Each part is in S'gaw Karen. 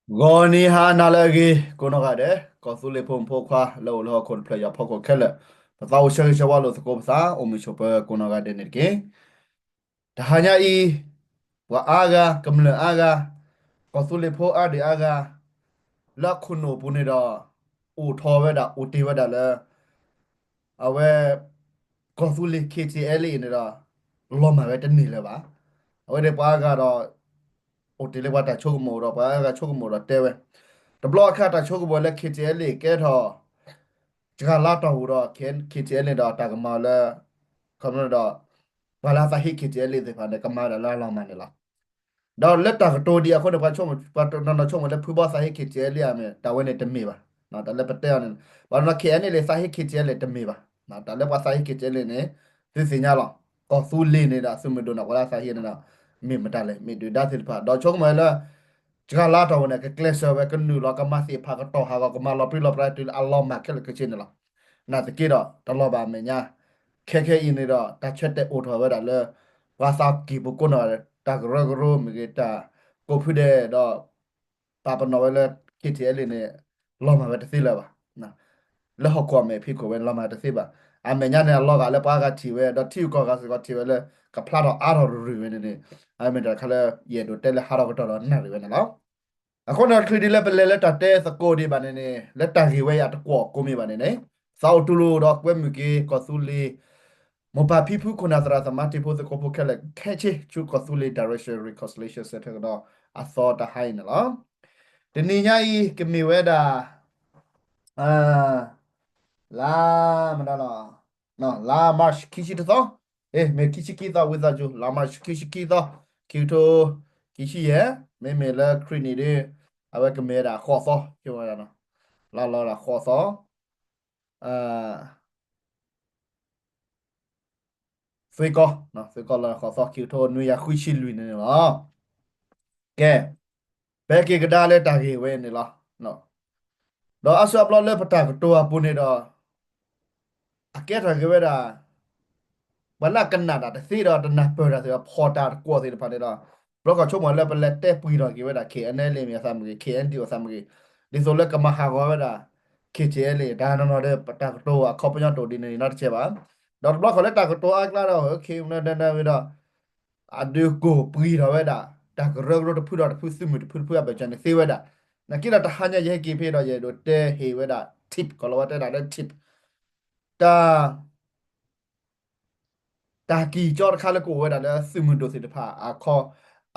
ဂီၤနံၤဟါနၤလၢအဂ့ၤ ကိးနီၢ်ဂၤဒဲး ကီၢ်သူလ့ၤဖိမုၣ်ဖိခွါလၢအိၣ်လၢဟီၣ်ခိၣ်တဖျၢၣ်ယွၤဖီခိၣ်ခဲလၢာ်, ပသးအိၣ်ဆၢဂ့ၤဆၢဝါလိာ်သကိးပသး အိၣ်မုာ်ဆိးပၢၤကိးနီၢ်ဂၤဒဲးန့ၣ်တက့ၢ်. တဟါညါအံၤ ပှၤအါဂၤ ကမျၢၢ်အါဂၤ ကီၢ်သူလ့ၤဖိအါဒံးအါဂၤ လၢအခိၣ်နူာ်ပူၤန့ၣ်ဒီး အိၣ်ထီၣ်ဝဲဒၣ် အိၣ်တ့ၢ်ဝဲဒၣ်လၢ အဝဲ ကီၢ်သူလ့ၤ K T L A န့ၣ်ဒီး လီၤမၢ်ဝဲတန့ၢ်လၢၤဘၣ်. အဝဲန့ၣ်ပှၤအါဂၤဒီး အိၣ်တ့ၢ်လၢပှၤတၢ်ဆိကမိၣ်ဒီး ပှၤအါဂၤဆိကမိၣ်ဒီးတဲဝဲ, တဘျီအခါတၢ်ဆိကမိၣ်လၢ K T L A ကဲထီၣ် စှၤလါတီၢ်ပူၤဒီး K T L A န့ၣ်ဒီး တၢ်ကမၤလၢ ခီဖျိဒီး ပှၤလၢအသးဟ့ K T L A သ့ၣ်တဖၣ်န့ၣ် ကမၤဝဲဒၣ်လၢအလီၤမၢ်န့ၣ်လီၤ. ဒီးလၢတၢ်ကတိၤဒံးအဃိန့ၣ် ပှၤတနီၤနီၤဆိကမိၣ်လၢဖုဘီသးဟ့ K T L A အမ့ၢ် တၢ်ဝဲန့ၣ်တမ့ၢ်ဘၣ်. တၢ်လၢပတဲအီၤန့ၣ် ပှၤတနီၤ K N L A သးဟ့ K T L A တမ့ၢ်ဘၣ်. တၢ်လၢပှၤသးဟ့ K T L A န့ၣ် သုသ့ၣ်ညါလီၤ. ကီၢ်သူလ့ၤန့ၣ်ဒီးသုးမုၢ်ဒိၣ်န့ၣ် ပှၤလၢအသးဟ့န့ၣ်ဒီး မ့ၢ်မတၤလဲၣ် မ့ၢ်ဒုၣ်ဒါသ့ၣ်တဖၣ် ဒီးဆိကမိၣ်လၢ စှၤလါတီၢ်ပူၤန့ၣ် ကကျဲးစၢးဝဲကနုာ်လီၤ ကမၤသ့ၣ်ဖးကတီၢ်ဟးဂီၤ ကမၤလီၤပြံလီၤပြါတုၤလၢအလီၤမၢ်ခဲလၢာ်ခဲဆ့န့ၣ်လီၤ. နာ်သက့ဒီးတလီၤဘၣ်အမဲာ်ညါ ခဲခဲအံၤန့ၣ်ဒီး တၢ်ဆၢတဲာ်အိၣ်ထီၣ်ဝဲဒၣ်လၢ ပှၤသးကံၢ်ပူၤကိးနီၢ်ဂၤဒဲး တၢ်ကရၢကရိမ့ၢ်ဂ့ၤ တၢ်ကိးဖုဒဲးဒီး ပာ်ပနီၣ်ဝဲလၢ K T L A န့ၣ် လီၤမၢ်ဝဲတသ့လၢၤဘၣ်. လၢဟီၣ်ခိၣ်အမဲာ်ဖံးခိၣ်ဝဲန့ၣ် လီၤမၢ်တသ့ဘၣ်. အမဲာ်ညါန့ၣ် အလီၤဂာ်လၢပှၤအါဂၤထံၣ်ဝဲ ဒီးထံဂုၤကီၢ်ဂၤစ့ၢ်ကီးထံၣ်ဝဲလၢ ကဖျါထီၣ်အါထီၣ်ရူၤရူၤဝဲန့ၣ်န့ၣ် အမ့ၢ်တၢ်တခါလၢ ယအဲၣ်ဒိးတဲလၢဟးထီၣ်ကတီၢ်ဒီးနၣ်ရံၣ်ဝဲန့ၣ်လီၤ. အဃိန့ၣ် ချုးဒ်လၢပလဲၤလၢတၢ်တဲသကိးဒံးဘၣ်န့ၣ်န့ၣ် လၢတၢ်ဂ့ၢ်ဝဲအံၤအတကွီၢ်ကိးမံၤဘၣ်န့ၣ်န့ၣ် သးအိၣ်တူၢ်လိာ်ဒီးကွဲမုာ်က့ၤ ကီၢ်သူလ့ၤ မိၢ်ပၢ်ဖံဖု ခိၣ်နၢ်သရၣ်သမါ တံၤဖိသကိးဖိခဲလၢာ် ခဲဆ့ ဆူကီၢ်သူလ့ၤ Direction Reconciliation Center ကဒီးအသီတဟါအံၤန့ၣ်လီၤ. တနံၤညါအံၤ ကမ့ၢ်ဝဲဒၣ် လါ မတၤလီၤ လါ March ခံဆံတသီ, မ့ၢ်ခံဆံခံသီ ဝံသးစူၤ လါ March ခံဆံခံသီ, ခံကထိခံဆံယဲၢ်, မ့မ့ၢ်လၢခရံာ်နံၣ်ဒီး အဝဲကမ့ၢ်ဝဲဒၣ်ဃိးသီ, လါလီၤဒၣ်ဃိးသီ သွ့ၣ်ကီ, သွ့ၣ်ကီလီၤဃိးသီ ခံကထိနွံကယၤဃုဆံလွံၢ်န့ၣ်န့ၣ်လီၤ. ကဲ, ပဟဲက့ၤကဒါလၢတၢ်ဂ့ၢ်ဝဲန့ၣ်လီၤ. ဒီးအါစုအါဘျီလၢပတၢ်ကတိၤအပူၤန့ၣ်ဒီး အကဲထီၣ်က့ၤဝဲဒၣ် ပှၤလၢအကနၣ်တၢ်တသ့ဒီးတနၢ်ပၢၢ်တၢ်သ့ၣ်ဒီး ဖီၣ်တၢ်တကွီၢ်သ့ၣ်တဖၣ်န့ၣ်ဒီး ဘျီခီၣ်ဆိကမိၣ်လၢပလဲၤတဲပှံၤထီၣ်က့ၤဝဲဒၣ် K N L A မ့ၢ်အသးမ့ၢ်ဂ့ၤ K N D O အသးမ့ၢ်ဂ့ၤ ဒ်သိးလၢကမၤဟးဂီၤဝဲဒၣ် K T L A တၢ်နီၢ်နီၢ်ဒီး ပတၢ်ကတိၤအခီပညီတအိၣ်ဒ်န့ၣ်နီတစဲးဘၣ်. ဒီးတဘျီခီၣ်လၢတၢ်ကတိၤအါကျါဒီး ဝဲဒီး အဒုးကိၢ်ပှံၤထီၣ်ဝဲဒၣ် တၢ်ကရၢကရိတဖုဒီးတဖု သုးမုၢ်တဖုတဖုအဘၢၣ်စၢၤန့ၣ်သ့ဝဲဒၣ်. နာ်က့ဒီးတဟါညါယဟဲက့ၤဖဲဒီး ယအဲၣ်ဒိးတဲဟ့ၣ်ဝဲဒၣ် tip ကီးလီၤဝဲတဲဒၣ်လၢ tip တၢ် တၢ်ကံၢ်ကၠီတခါလၢကအိၣ်ဝဲဒၣ်လၢသုးမုၢ်ဒိၣ်သ့ၣ်တဖၣ်အခီ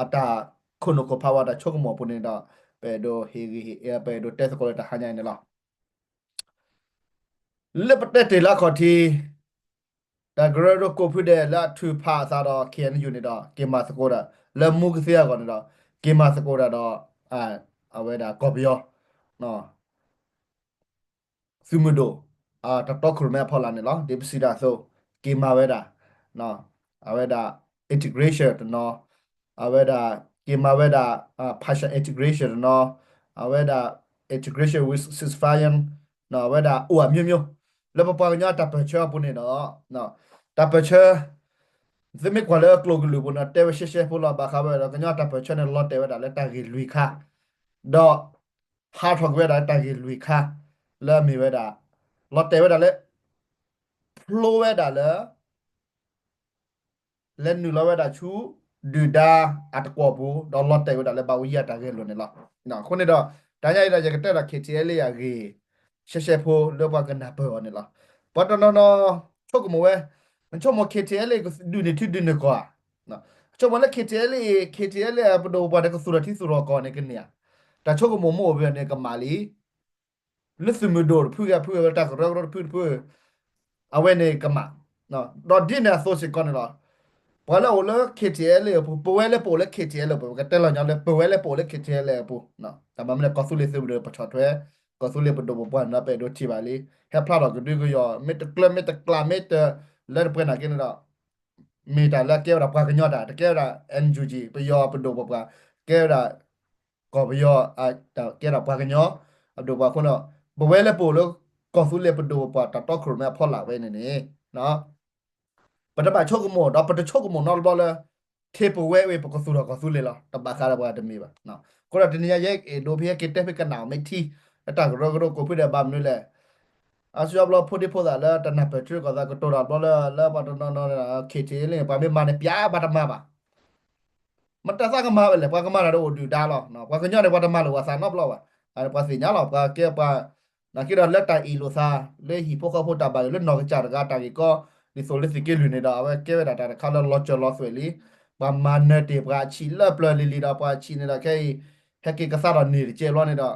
အတၢ်ခိၣ်နူာ်ခိၣ်ဖးဝဲတၢ်ဆိကမိၣ်အပူၤန့ၣ်ဒီး ပအဲၣ်ဒိးဟ့ၣ်ဂံၢ်ဟ့ၣ် ပအဲၣ်ဒိးတဲသကိးလၢတဟါညါအံၤန့ၣ်လီၤ. လၢပတဲတ့ၢ်လၢအခီၣ်ထံး တၢ်ကရၢကရိကိးဖုဒဲးလၢအထုးဖးအသးဒီး K N U န့ၣ်ဒီး က့ၤမၤသကိးတၢ် လၢမူကသ့အဂီၢ်န့ၣ်ဒီး က့ၤမၤသကိးတၢ်ဒီး အဝဲဒၣ်ကီၢ်ပယီၤ သုးမုၢ်ဒိၣ် တၢ်တီခိၣ်ရိၣ်မဲအဖီလာ်န့ၣ်လီၤ. ဒ်ပစံးတၢ်အသိး က့ၤမၤဝဲဒၣ် အဝဲဒၣ် integration တနီၤ အဝဲဒၣ် က့ၤမၤဝဲဒၣ် partial integration တနီၤ အဝဲဒၣ် integration with ceasefire အဝဲဒၣ်အိၣ်အမျိုးမျိုး လၢပပှၤကညီအတၢ်ပၢၢ်ဆၢအပူၤန့ၣ်ဒီး တၢ်ပၢၢ်ဆၢ သုမ့ၢ်ကွၢ်လၢကျိာ်ကလုာ်ပူၤန့ၣ် တဲဝဲရှဲရှဲဖိလီၤ ဘၣ်ဃးဝဲဒီး ကညီတၢ်ပၢၢ်ဆၢန့ၣ် လီၤတဲာ်ဝဲဒၣ်လၢတၢ်ဂ့ၢ်လွံၢ်ခါ ဒီး ဟးထီၣ်ကွံာ်ဝဲဒၣ်လၢတၢ်ဂ့ၢ်လွံၢ်ခါ လၢအမ့ၢ်ဝဲဒၣ် လီၤတဲာ်ဝဲဒၣ်လၢ ဖျိဝဲဒၣ်လၢ လဲၤနုာ်လီၤဝဲဒၣ်ဆူ ဒုၣ်ဒါအတကွီၢ်ပူၤ ဒီးလီၤတဲာ်ဝဲဒၣ်လၢဘၣ်ဝံယၤတၢ်ဂဲၤလိာ်န့ၣ်လီၤ. အဃိန့ၣ်ဒီး တၢ်ညါအံၤဒီး ယကတဲဒီး K T L A အဂ့ၢ် ရှဲရှဲဖိလၢပှၤကနၢ်ပၢၢ်အီၤန့ၣ်လီၤ. ပှၤတနီၤနီၤ ဆိကမိၣ်ဝဲ နဆိကမိၣ် K T L A ဒုးန့ၢ်ထံဒုးန့ၢ်ကီၢ်ဧါ. ဆိကမိၣ်လၢ K T L A K T L A ပဒိၣ်ပပှၢ်န့ၣ် ကသူၣ်ထီၣ်ထံသူၣ်ထီၣ်ကီၢ်န့ၣ်ကန့ၢ်ဧါ. တၢ်ဆိကမိၣ်မ့ၢ်အိၣ်ဘၣ်န့ၣ် ကမၣ်လံ လၢသုးမုၢ်ဒိၣ်တဖုဂၤဖုဂၤ တၢ်ကရၢကရိတဖုတဖု အဝဲန့ၣ်ကမၣ်. ဒီးဒ်န့ၣ်အသိးစ့ၢ်ကီးန့ၣ်လီၤ. ပှၤလၢအအိၣ်လၢ K T L A အပူၤ ပဝဲလၢပအိၣ်လၢ K T L A အပူၤ ပကတဲလီၤညီလၢ ပဝဲလၢပအိၣ်လၢ K T L A အပူၤ တၢ်မၤမ့ၢ်လၢကီၢ်သူလ့ၤသုးမုၢ်ဒိၣ်ပဆီၣ်ထွဲ ကီၢ်သူလ့ၤပဒိၣ်ပပှၢ်န့ၣ်ဒီး ပအဲၣ်ဒိးထံၣ်ဘၣ်လံ ဟဲဖျါထီၣ်ကဒုကယီၢ် မ့ၢ်တကျၢၤ မ့ၢ်တကျး မ့ၢ်တလၢတပှဲၤနာ်က့န့ၣ်ဒီး မ့ၢ်တၢ်လၢအကဲဝဲဒၣ်ပှၤကညီတၢ် တကဲဝဲဒၣ် N U G ပယီၤပဒိၣ်ပပှၢ် ကဲဝဲဒၣ် ကီၢ်ပယီၤ ကဲဒၣ်ပှၤကညီ အဒိၣ်ပှၤအဃိန့ၣ် ပဝဲလၢပအိၣ်လၢ ကီၢ်သူလ့ၤပဒိၣ်ပပှၢ် တၢ်တီခိၣ်ရိၣ်မဲအဖီလာ်ဝဲန့ၣ်န့ၣ် ပတဘၣ်ဆိကမိၣ် ဒီးပတဆိကမိၣ်နီတဘျီလၢ ထံပဝဲဝဲပကသူၣ်ထီၣ်ကီၢ်သူလ့ၤလီၤ, တဘၣ်ဃးဒီးပှၤတမ့ၢ်ဘၣ်. အဃိဒီးတနံၤညါယအဲၣ်ဒိးဖဲဟဲက့ၤတဲဖဲကနၣ်အီၤမ့ၢ်ထံ လၢတၢ်ကရၢကရိကိးဖုဒဲး ဘၣ်မနုၤလဲၣ်. အါစုအါဘျီဖိဒံဖိသၣ်လၢတနၢ်ပၢၢ်ထံကီၢ်သးကတိၤတၢ်ဘျီလၢ လၢပှၤတနီၤနီၤန့ၣ် ခ့ထံလ့ၣ် ပှၤမ့ၢ်မၤန့ၣ် ပျါဘၣ်တမၤဘၣ်. မတၤသးကမၤဝဲလဲၣ်, ပှၤကမၤတၢ်ဒီးအိၣ်ဒုၣ်ဒါလီၤ. ပှၤကညီန့ၣ် ပှၤတမၤလိာ်ပှၤသးနီတဘျီဘၣ်. ပှၤသ့ၣ်ညါလီၤ, ပှၤကဲပှၤ နာ်က့ဒီးလၢတၢ်အ့ၣ်လိာ်သး လၢဟံၣ်ဖိဃီဖိတၢ်ဘၣ်ယိၣ်လၢနီၢ်ကစၢ်တဂၤတၢ်ဂ့ၢ်ကီ ဒ်သိးလၢသုးက့လွံၢ်န့ၣ်ဒီး အဝဲကဲဝဲဒၣ်တၢ်တခါလၢလီၤစၢၤလီၤသွဲၣ်လံ. ပှၤမၤနၢၤတ့ၢ်ပှၤအဆံးလၢပျၢၤလံၤလံၤဒီး ပှၤအဆံးန့ၣ်ဒီး ခဲအံၤ ဟဲက့ၤကသါထီၣ်န့ၢ်တကဲဘျီန့ၣ်ဒီး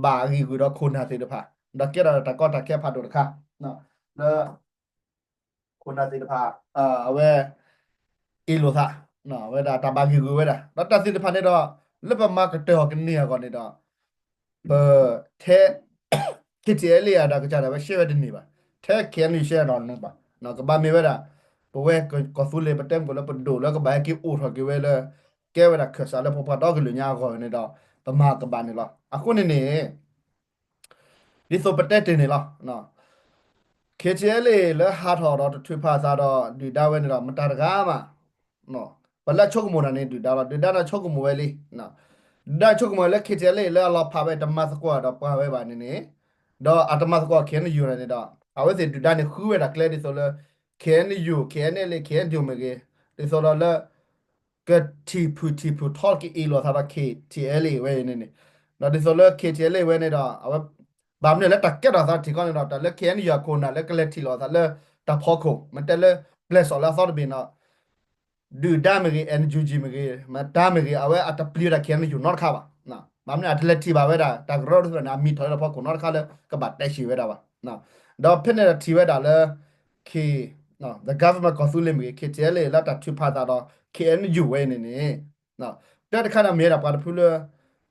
ဘၣ်ဂံာ်ဂုာ်ဒီးခိၣ်နၢ်သ့ၣ်တဖၣ် ဒီးကဲထီၣ်တၢ်ကီတၢ်ခဲဖးဒိၣ်တခါ လၢ ခိၣ်နၢ်သ့ၣ်တဖၣ် အဝဲ အ့ၣ်လိာ်သး ဝဲဒၣ်တၢ်ဘၣ်ဂံာ်ဂုာ်ဝဲဒၣ် ဒီးတၢ်သ့ၣ်တဖၣ်န့ၣ်ဒီး လၢပမၤကတၢၢ်အီၤကန့ၢ်အဂီၢ်န့ၣ်ဒီး ပ ထဲ ခ့ထံအဲလ့ၣ်အတၢ်ကစၢ်ဒၣ်ဝဲရှဲဝဲတန့ၢ်ဘၣ်, ထဲ ခ့အဲနယူၣ် ရှဲဒီးန့ၢ်ဘၣ်, ကဘၣ်မ့ၢ်ဝဲဒၣ် ပဝဲကီၢ်သူလ့ၤ ပတဲမုၢ်ကီၢ်လၢပဒိၣ်လၢကဘၣ်ဟဲက့ၤအိၣ်ထီၣ်က့ၤဝဲလၢ ကဲဝဲဒၣ်ခၢၣ်စးလၢပပှၤဒီကလုာ်ညါအဂီၢ်န့ၣ်ဒီး ပမၤကဘၣ်န့ၣ်လီၤ. အဃိန့ၣ်န့ၣ် ဒ်သိးပတဲတ့ၢ်န့ၣ်လီၤ. ခ့ထံအဲလ့ၣ် လၢဟးထီၣ်ဒီးတထုးဖးအသးဒီးဒုၣ်ဒါဝဲန့ၣ်ဒီး မတၤတဂၤမး ပှၤလၢအဆိကမိၣ်တၢ်န့ၣ် ဒုၣ်ဒါလီၤ. ဒုၣ်ဒါန့ၣ်ဆိကမိၣ်ဝဲလံ. ဒုၣ်ဒါဆိကမိၣ်ဝဲလၢ ခ့ထံအဲလ့ၣ် လၢအလီၤဖးဝဲတမၤသကိးဒီးပှၤဝဲဘၣ်န့ၣ်န့ၣ်, ဒီးအတမၤသကိး ခ့အဲနယူၣ်န့ၣ်ဒီး အဝဲသ့ၣ်ဒုၣ်ဒါန့ၣ်ဃုဝဲဒၣ်ကျဲဒ်သိးလၢ ခ့အဲနယူၣ် ခ့အဲနအဲလ့ၣ် ခ့အဲနယူၣ်မ့ၢ်ဂ့ၤ, ဒ်သိးဒီးလၢ ကထံၣ်ဖုၣ်ထံၣ်ဖုၣ်ထီက့ၤအ့ၣ်လိာ်သးဒီး ခ့ထံအဲလ့ၣ် ဝဲအံၤန့ၣ်န့ၣ်, ဒီးဒ်သိးလၢ ခ့ထံအဲလ့ၣ် ဝဲန့ၣ်ဒီး အဝဲ ဘၣ်မနုၤလၢတၢ်ကဲထီၣ်သးထံၣ်ကီန့ၣ်ဒီး တၢ်လၢ ခ့အဲနယူၣ် အခိၣ်နၢ်လၢကလဲၤထံၣ်လိာ်သးလၢတၢ်ဖီခိၣ် မ့ၢ်တဲလၢ ပျဲၢ်စီၣ်လၢအသီတဘ့ၣ်န့ၣ် ဒုၣ်ဒါမ့ၢ်ဂ့ၤ NUG မ့ၢ်ဂ့ၤ မတၤမ့ၢ်ဂ့ၤ အဝဲအတပျံၤဝဲဒၣ် ခ့အဲနယူၣ် နီတခါဘၣ်. ဘၣ်မနုၤအတလဲၤထံၣ်ဘၣ်ဝဲဒၣ် တၢ်ကရၢကရိန့ၣ် အမံၤထီၣ်လၢတၢ်ဖီခိၣ်နီတခါလၢကဘၣ်တဲဆှံဝဲဒၣ်ဘၣ်. ဒီးဖဲန့ၣ်ဒီးထံၣ်ဝဲဒၣ်လၢ ခ့ the government ကီၢ်သူလ့ၤမ့ၢ်ဂ့ၤ ခ့ထံအဲလ့ၣ် လၢတၢ်ထုးဖးသးဒီး ခ့အဲနယူၣ် ဝဲအံၤန့ၣ်န့ၣ် တၢ်တခါန့ၣ်မ့ၢ်ဝဲဒၣ်ပှၤတဖုလၢ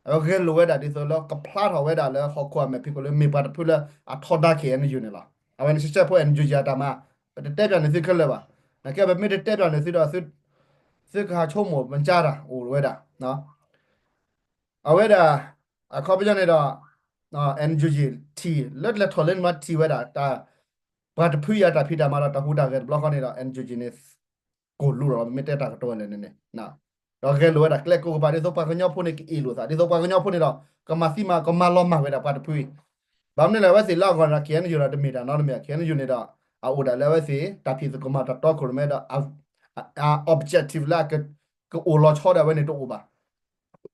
အဝဲဂဲၤလိာ်ဝဲဒၣ်ဒ်သိးလၢကဖျါထီၣ်ဝဲဒၣ်လၢဟီၣ်ခိၣ်အမဲာ်ဖံးခိၣ်လၢမ့ၢ်ပှၤတဖုလၢအထီဒါ ခ့အဲနယူၣ် န့ၣ်လီၤ. အဝဲန့ၣ်ဆှဲဆှဲဖိ NUG အတၢ်မၤ ပတတဲပၠးန့ၢ်သုခဲလၢာ်ဘၣ်. နာ်က့ပမ့ၢ်တတဲပၠးန့ၢ်သုဒီး သုကဟးဆိကမိၣ်မကၢ်တၢ်အိၣ်ဝဲဒၣ် အဝဲဒၣ် အခီပညီန့ၣ်ဒီး NUG ထံၣ်လၢလဲၤထီၣ်လၢန့ၣ်မ့ၢ်ထံၣ်ဝဲဒၣ် ပှၤတဖုအံၤအတၢ်ဖံးတၢ်မၤဒီးတၢ်ဟူးတၢ်ဂဲၤတဘျီဃီန့ၣ်ဒီး NUG န့ၣ် ကိၢ်လူလီၤ မ့ၢ်တဲတၢ်ကတိၤလဲၣ်န့ၣ်န့ၣ်, ဒီးဂဲၤလိာ်ဝဲဒၣ်ကျဲကိးကပၤဒ်သိးပှၤကညီဖိန့ၣ်ကအ့ၣ်လိာ်သး ဒ်သိးပှၤကညီဖိန့ၣ်ဒီး ကမၤသံမၤ ကမၤလီၤမၢ်ဝဲဒၣ်ပှၤတဖုအံၤ, ဘၣ်မနုၤလဲၣ် အဝဲသ့ၣ်လၢအဂီၢ်န့ၣ်ဒီး ခ့အဲနယူၣ် ဒီးတမ့ၢ်တၢ်နီတမံၤ ခ့အဲနယူၣ် န့ၣ်ဒီး အအိၣ်ဒၣ်လၢအဝဲသ့ၣ် တၢ်ဖံးသကိးမၤတၢ်တီခိၣ်ရိၣ်မဲဒီး အ objective လၢ ကအိၣ်လီၤဆီဒၣ်ဝဲန့ၣ်တအိၣ်ဘၣ်.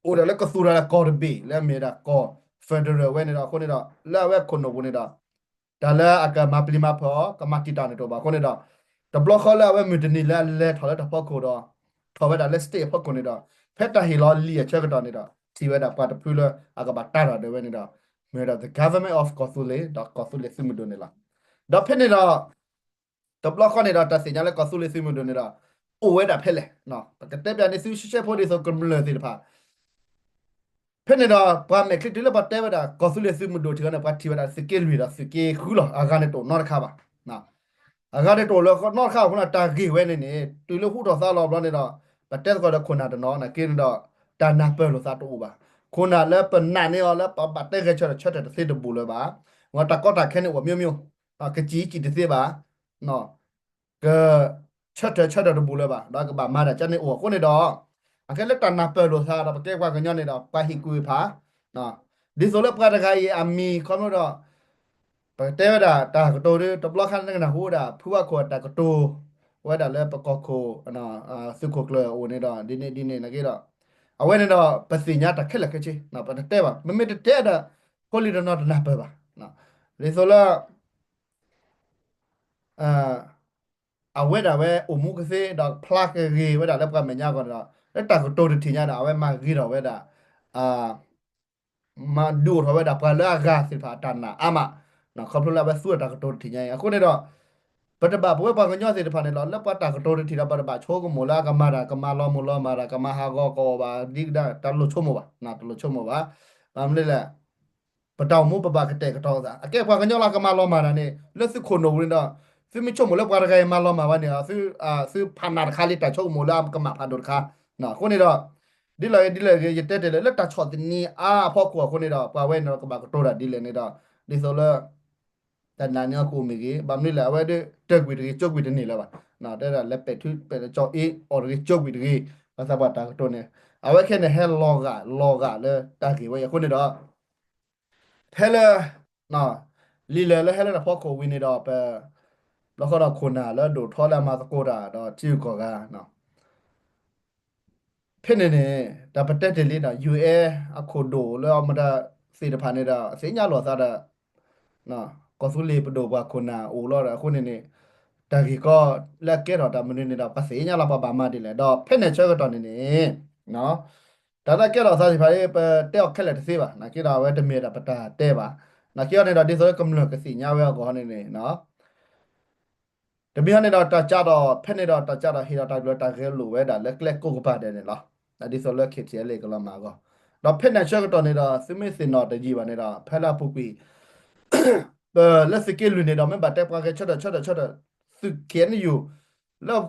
အိၣ်ဒၣ်လၢကသူၣ်ထီၣ်ဒၣ်ကီၢ်တဘ့ၣ် လၢအမ့ၢ်ဒၣ်ကီၢ် federal ဝဲန့ၣ်ဒီး အဃိန့ၣ်ဒီး လၢအဝဲခိၣ်နူာ်ပူၤန့ၣ်ဒီး တၢ်လၢအကမၤပျံၤမၤဖုးအီၤ ကမၤတံာ်တာ်န့ၣ်တအိၣ်ဘၣ်အဃိန့ၣ်ဒီး တဘျီဃီလၢအဝဲမုၢ်တနံၤလၢအလဲၤထီၣ်လၢတၢ်ဖီခိၣ်ဒီး ထီၣ်ဝဲဒၣ်လၢ state အဖီခိၣ်န့ၣ်ဒီး ဖဲတၢ်ဟ့ၣ်လီၤလံာ်အဆၢကတီၢ်န့ၣ်ဒီး ထံၣ်ဝဲဒၣ်ပှၤတဖုလၢအကဘၣ်တၢ်ထီၣ်ဒၣ်ဝဲန့ၣ်ဒီး မ့ၢ်ဝဲဒၣ် the government of ကီၢ်သူလ့ၤ ဒီးကီၢ်သူလ့ၤသုးမုၢ်ဒိၣ်န့ၣ်လီၤ. ဒီးဖဲန့ၣ်ဒီး တဘျီဃီန့ၣ်ဒီး တၢ်သ့ၣ်ညါလၢကီၢ်သူလ့ၤသုးမုၢ်ဒိၣ်န့ၣ်ဒီး အိၣ်ဝဲဒၣ်ဖဲလဲၣ်, ပကတဲပၠးန့ၢ်သုဆှဲဆှဲဖိဒ်သိးကမျၢၢ်သ့ၣ်တဖၣ် ဖဲန့ၣ်ဒီး ပှၤမဲာ်ချံတုၤလၢပှၤတဲဝဲဒၣ် ကီၢ်သူလ့ၤသုးမုၢ်ဒိၣ်ထံၣ်အီၤန့ၣ် ပှၤထံၣ်ဝဲဒၣ်သုးက့လွံၢ်ဒီးသုးက့ဃုလီၤ. အဂၤန့ၣ်တအိၣ်နီတခါဘၣ်. အဂၤန့ၣ်တအိၣ်လၢနီတခါအဃိန့ၣ် တၢ်ဂ့ၢ်ဝဲန့ၣ်န့ၣ် တုၤလၢဟူထီၣ်သါလီၤဘျီန့ၣ်ဒီး ပတဲသကိးဒီးခိၣ်နၢ်တနီၤနာ်က့န့ၣ်ဒီး တၢ်နၢ်ပၢၢ်လိာ်သးတအိၣ်ဘၣ်. ခိၣ်နၢ်လၢပနာ်န့ၢ်အီၤလၢပဘၣ်တဲဂဲၤဆၢထၢၣ်ဆၢထၢၣ်တသ့တဘူးလၢၤဘၣ်. တၢ်ကီတၢ်ခဲန့ၣ်အိၣ်မျိုးမျိုး, ကစံၣ်စံၣ်တသ့ဘၣ် က ဆၢထၢၣ်ဆၢထၢၣ်တဘူးလၢၤဘၣ် ဒီးကဘၣ်မၤတၢ်ကန့ၣ်အိၣ်အဃိန့ၣ်ဒီး အခဲလၢတၢ်နၢ်ပၢၢ်လိာ်သးဒီးပကဲပှၤကညီန့ၣ်ဒီး ပှၤဟ့ၣ်ကူၣ်ဖး ဒ်သိးလၢပှၤတဂၤအံၤအမံၤခီဖျိဒီး ပကတဲဝဲဒၣ်တၢ်ကတိၤဒီး တဘျီခါန့ၣ်ကနၢ်ဟူဝဲဒၣ် ဖုဝါခိၣ်အတၢ်ကတိၤ ဝဲဒၣ်လၢပကီၢ်ခိၣ် သုးခိၣ်ကျၢၢ်အိၣ်န့ၣ်ဒီး ဒ်န့ၣ်ဒ်န့ၣ်နာ်က့ဒီး အဝဲန့ၣ်ဒီး ပသ့ၣ်ညါတၢ်ခဲလၢာ်ခဲဆ့ ပတတဲဘၣ် မ့မ့ၢ်တတဲဒီး ဖိလံၤတနီၤတနၢ်ပၢၢ်ဘၣ် ဒ်သိးလၢ အဝဲဒၣ်ဝဲအိၣ်မူကသ့ဒီးဖျါကဂ့ၤဝဲဒၣ်လၢပှၤမဲာ်ညါအဂီၢ်န့ၣ်ဒီး လၢတၢ်ကတိၤတထံၣ်ညါဒီး အဝဲမၤဂ့ၤထီၣ်ဝဲဒၣ် မၤဒုးအိၣ်ထီၣ်ဝဲဒၣ်ပှၤလၢအဂၤသ့ၣ်တဖၣ်အတၢ်နာ်အါမး ခီဖျိလၢအဝဲသူဝဲတၢ်ကတိၤတထံၣ်ညါအံၤ အဃိန့ၣ်ဒီး ပတဘၣ်ပဝဲပှၤကညီသ့ၣ်တဖၣ်န့ၣ်လီၤ လၢပှၤတၢ်ကတိၤတထံၣ်ဒီး ပတဘၣ်ဆိကမိၣ်လၢအကမၤတၢ်ကမၤလီၤမုၢ်လီၤမၤတၢ် ကမၤဟးဂီၤကအီၣ်ဘၣ်ဒ်ကဒါ တၢ်လိၣ်ဆိကမိၣ်ဘၣ် တၢ်လိၣ်ဆိကမိၣ်ဘၣ် ဘၣ်မနုၤလဲၣ် ပတၢ်အိၣ်မူပဘၣ်ကတဲာ်ကတီၤသး အကဲပှၤကညီလၢကမၤလီၤမၢ်တၢ်န့ၣ် လၢသုခိၣ်နူာ်ပူၤန့ၣ်ဒီး သုမ့ၢ်ဆိကမိၣ်လၢပှၤတဂၤအံၤမၤလီၤမၢ်ဝဲန့ၣ် သုဖးနးတခါလံ တၢ်ဆိကမိၣ်လၢအကမၣ်ဖးဒိၣ်တခါ အဃိန့ၣ်ဒီး ဒ်လဲၣ်ဂ့ၤဒ်လဲၣ်ဂ့ၤ ယတဲတ့ၢ်လၢ လၢတၢ်ဆီၣ်သနံးအါအဖီခိၣ်အဃိန့ၣ်ဒီး ပှၤဝဲန့ၣ်ဒီးကဘၣ်ကတိၤတၢ်ဒ်လဲၣ်န့ၣ်ဒီး ဒ်သိးလၢ တၢ်နာ်န့ၢ်အီၤကအိၣ်မ့ၢ်ဂ့ၤ ဘၣ်မနုၤလဲၣ် အဝဲဒၣ်တၢၢ်ကွံာ်တဂ့ၤ ကၠိကွံာ်တန့ၢ်လၢၤဘၣ် တဲဒၣ်လဲၤပဲာ်ထူပဲာ်ကၠီအ့အီၣ်တဂ့ၤ ကၠိကွံာ်တဂ့ၤ ဘၣ်ဆၣ်ပှၤတၢ်ကတိၤန့ၣ် အဝဲခဲန့ၣ်ဟဲလီၤဂာ်လီၤဂာ်လၢတၢ်ဂ့ၢ်ဝဲအံၤအဃိန့ၣ်ဒီး ဖဲလၢ လံာ်လဲၢ်လၢဟဲလၢတၢ်ဖီခိၣ်ဝံၤန့ၣ်ဒီး ပ ဘျီဃီဒီးခိၣ်နၢ်လၢဒိၣ်ထီလၢအမၤသကိးတၢ်ဒီးထံဂုၤကီၢ်ဂၤ ဖဲန့ၣ်န့ၣ် တၢ်ပတဲတ့ၢ်လံဒီး ယူၣ်အဲၣ် အခိၣ်ဒိၣ်လၢအမတၤသ့ၣ်တဖၣ်န့ၣ်ဒီး သ့ၣ်ညါလိာ်သးဒီး ကီၢ်သူလ့ၤပဒိၣ်ပှၤခိၣ်နၢ်အိၣ်လီၤဒီး အဃိန့ၣ်န့ၣ် တၢ်ဂ့ၢ်ကီလၢအကဲထီၣ်တၢ်မနုၤန့ၣ်ဒီး ပှၤသ့ၣ်ညါလီၤပှၤဘၣ်မၤဒ်လဲၣ် ဒီးဖဲန့ၣ်ဆၢကတီၢ်န့ၣ်န့ၣ် တၢ်လၢအကဲထီၣ်သးသ့ၣ်တဖၣ် ပတဲအီၤခဲလၢာ်တသ့ဘၣ် နာ်က့ဒီးအဝဲတမ့ၢ်ဒၣ်ပတၢ်တဲဘၣ် နာ်က့အီၤန့ၣ်ဒီး ဒ်သိးလၢကမျၢၢ်ကသ့ၣ်ညါဝဲအဂီၢ်န့ၣ်န့ၣ် တမံၤဟီန့ၣ်ဒီးတၢ်ကးဒီး ဖဲန့ၣ်ဒီးတၢ်ကးဒီးဟ့ၣ်ဒီးတၢ်ဘျၢတၢ်ဂဲၤလိာ်ဝဲဒၣ်လၢကျဲကိးကပၤဒဲးန့ၣ်လီၤ. ဒ်သိးလၢ KTLA ကလီၤမၢ်အဂီၢ် ဒီးဖဲန့ၣ်ဆၢကတီၢ်န့ၣ်ဒီး သုမ့ၢ်သ့ၣ်နီၣ်တယံာ်ဘၣ်န့ၣ်ဒီး ဖဲလၢအပူၤကွံာ် ပလၢသုးက့လွံၢ်န့ၣ်ဒီး မ့ၢ်ဘၣ်တဲပှၤဂဲၤဆၢထၢၣ်ဆၢထၢၣ်ဆၢထၢၣ် သုး KNU လၢ